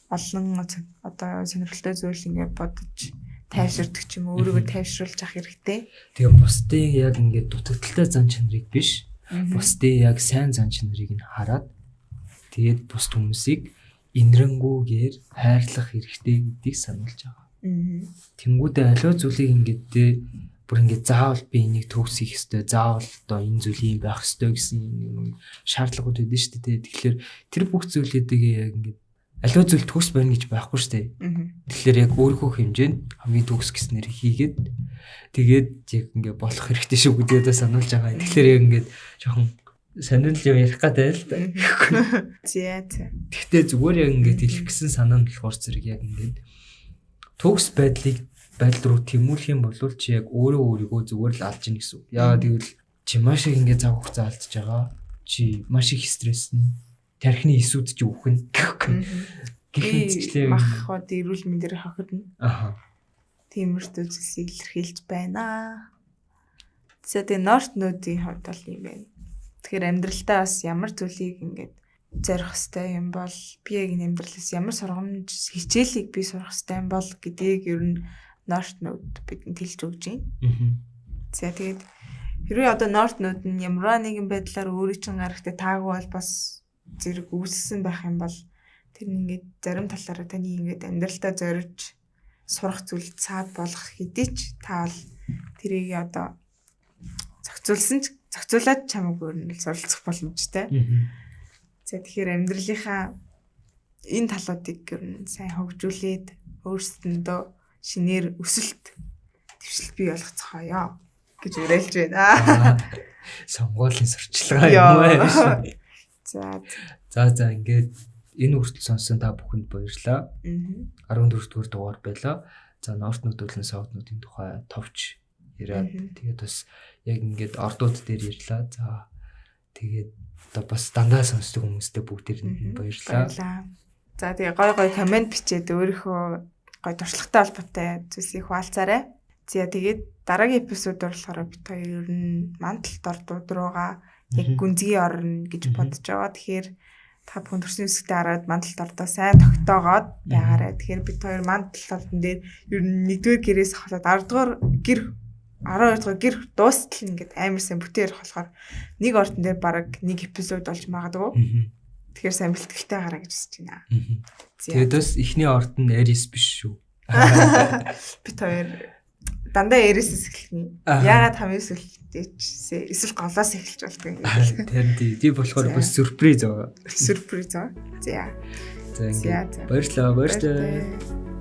олон одоо сонирхолтой зүйл ингээд бодож тайвширдаг ч юм уу, өөрийгөө тайвшруулж авах хэрэгтэй. Тэгээ бусдын яг ингээд дутагдaltaй зан чанарыг биш, бусдын яг сайн зан чанарыг нь хараад тэгээд бусд хүмүүсийг инэрэнгүүгээр хайрлах хэрэгтэй гэдгийг сануулж байгаа. Тэнгүүдээ аливаа зүйлийг ингээд бүр ингээд заавал би энийг төгс хийх ёстой, заавал одоо энэ зүйл юм байх ёстой гэсэн юм шаардлагууд байдаг шүү дээ. Тэгэхээр тэр бүх зүйлүүдийг яг ингээд аливаа зүйл төгс байна гэж байхгүй шүү дээ. Тэгэхээр яг өөрийнхөө хэмжээнд хамгийн төгс гэснээр хийгээд тэгээд яг ингээд болох хэрэгтэй шүү гэдгээ сануулж байгаа. Тэгэхээр яг ингээд жоохон Сонирхол юм ярих гэдэг л да. За за. Гэхдээ зүгээр яг ингээд хэлэх гэсэн санаа нь болохоор зэрэг яг ингээд төгс байдлыг байдал руу тэмүүлэх юм бол чи яг өөрөө өөрийгөө зүгээр л алж ийн гэсэн үг. Яагаад гэвэл чи маш их ингээд цаг хугацаа алдчихж байгаа. Чи маш их стресснэ. Тархины эсүүд чи үхэн. Гэх мэтчлээ мах хот эрүүл мэндээр хохирно. Аха. Тиймэрхүү зүйлсийг илэрхийлж байна. За тэгээ North Node-ийн хувьд бол юм байна. Тэгэхээр амьдралдаа бас ямар зүйлийг ингээд зорих хэвтэй юм бол би яг энэ амьдралаас ямар сургамж хичээлийг би сурах хэвтэй юм бол гэдгийг ер нь North Node бидэнд хэлж өгч байна. За тэгээд хэрвээ одоо North Node нь ямар нэгэн байдлаар өөрийн чинь гарагтай таагүй бол бас зэрэг үүссэн байх юм бол тэр нь ингээд зарим талаараа таны ингээд амьдралдаа зориж сурах зүйл цаад болох хэдий ч та бол тэрийг одоо зохицуулсан ч зохицуулаад чамайг өөр нь суралцах боломжтой. За тэгэхээр амьдралынхаа энэ талуудыг ер нь сайн хөгжүүлээд өөрсдөндөө шинээр өсөлт дэвшилт бий болгоцгоё гэж уриалж байна. Сонгуулийн сурчлагаа юм аа. За За ингээд энэ хүртэл сонссон та бүхэнд баярлалаа. 14 дугаар дугаар байлаа. За North Node болон South Node-ийн тухай товч яриад тэгээд бас яг ингээд ордууд дээр ярьлаа. За тэгээд одоо бас дандаа сонсдог хүмүүстээ бүгдээр нь баярлалаа. За тэгээ гой гой комент бичээд өөрийнхөө гой туршлагатай холбоотой зүйлсийг хуваалцаарай. За тэгээд дараагийн эпизодоор болохоор бид хоёр ер нь манталт ордууд руугаа яг гүнзгий орно гэж бодож байгаа. Тэгэхээр та бүхэн төрсөн хэсэгтээ хараад манталт ордоо сайн тогтоогоод байгаарай. Тэгэхээр бид хоёр манталт ордон дээр ер нь 1-р гэрээс ахлаад 10-р гэр 12 дугаар гэр дуустал ингээд амар сайн бүтэн ярих болохоор нэг ордон дээр бараг нэг эпизод болж магадгүй. Тэгэхээр сайн бэлтгэлтэй гараа гэж хүсэж байна. Тэгээд бас эхний орд нь Aries биш шүү. Бид хоёр дандаа Aries-с эхэлнэ. Яагаад хамгийн сүүлдээ ч эсвэл голоос эхэлж болдго юм. Харин тий болохоор бас сюрприз байгаа. Сюрприз аа. За. За ингээд баярлалаа. Баярлалаа.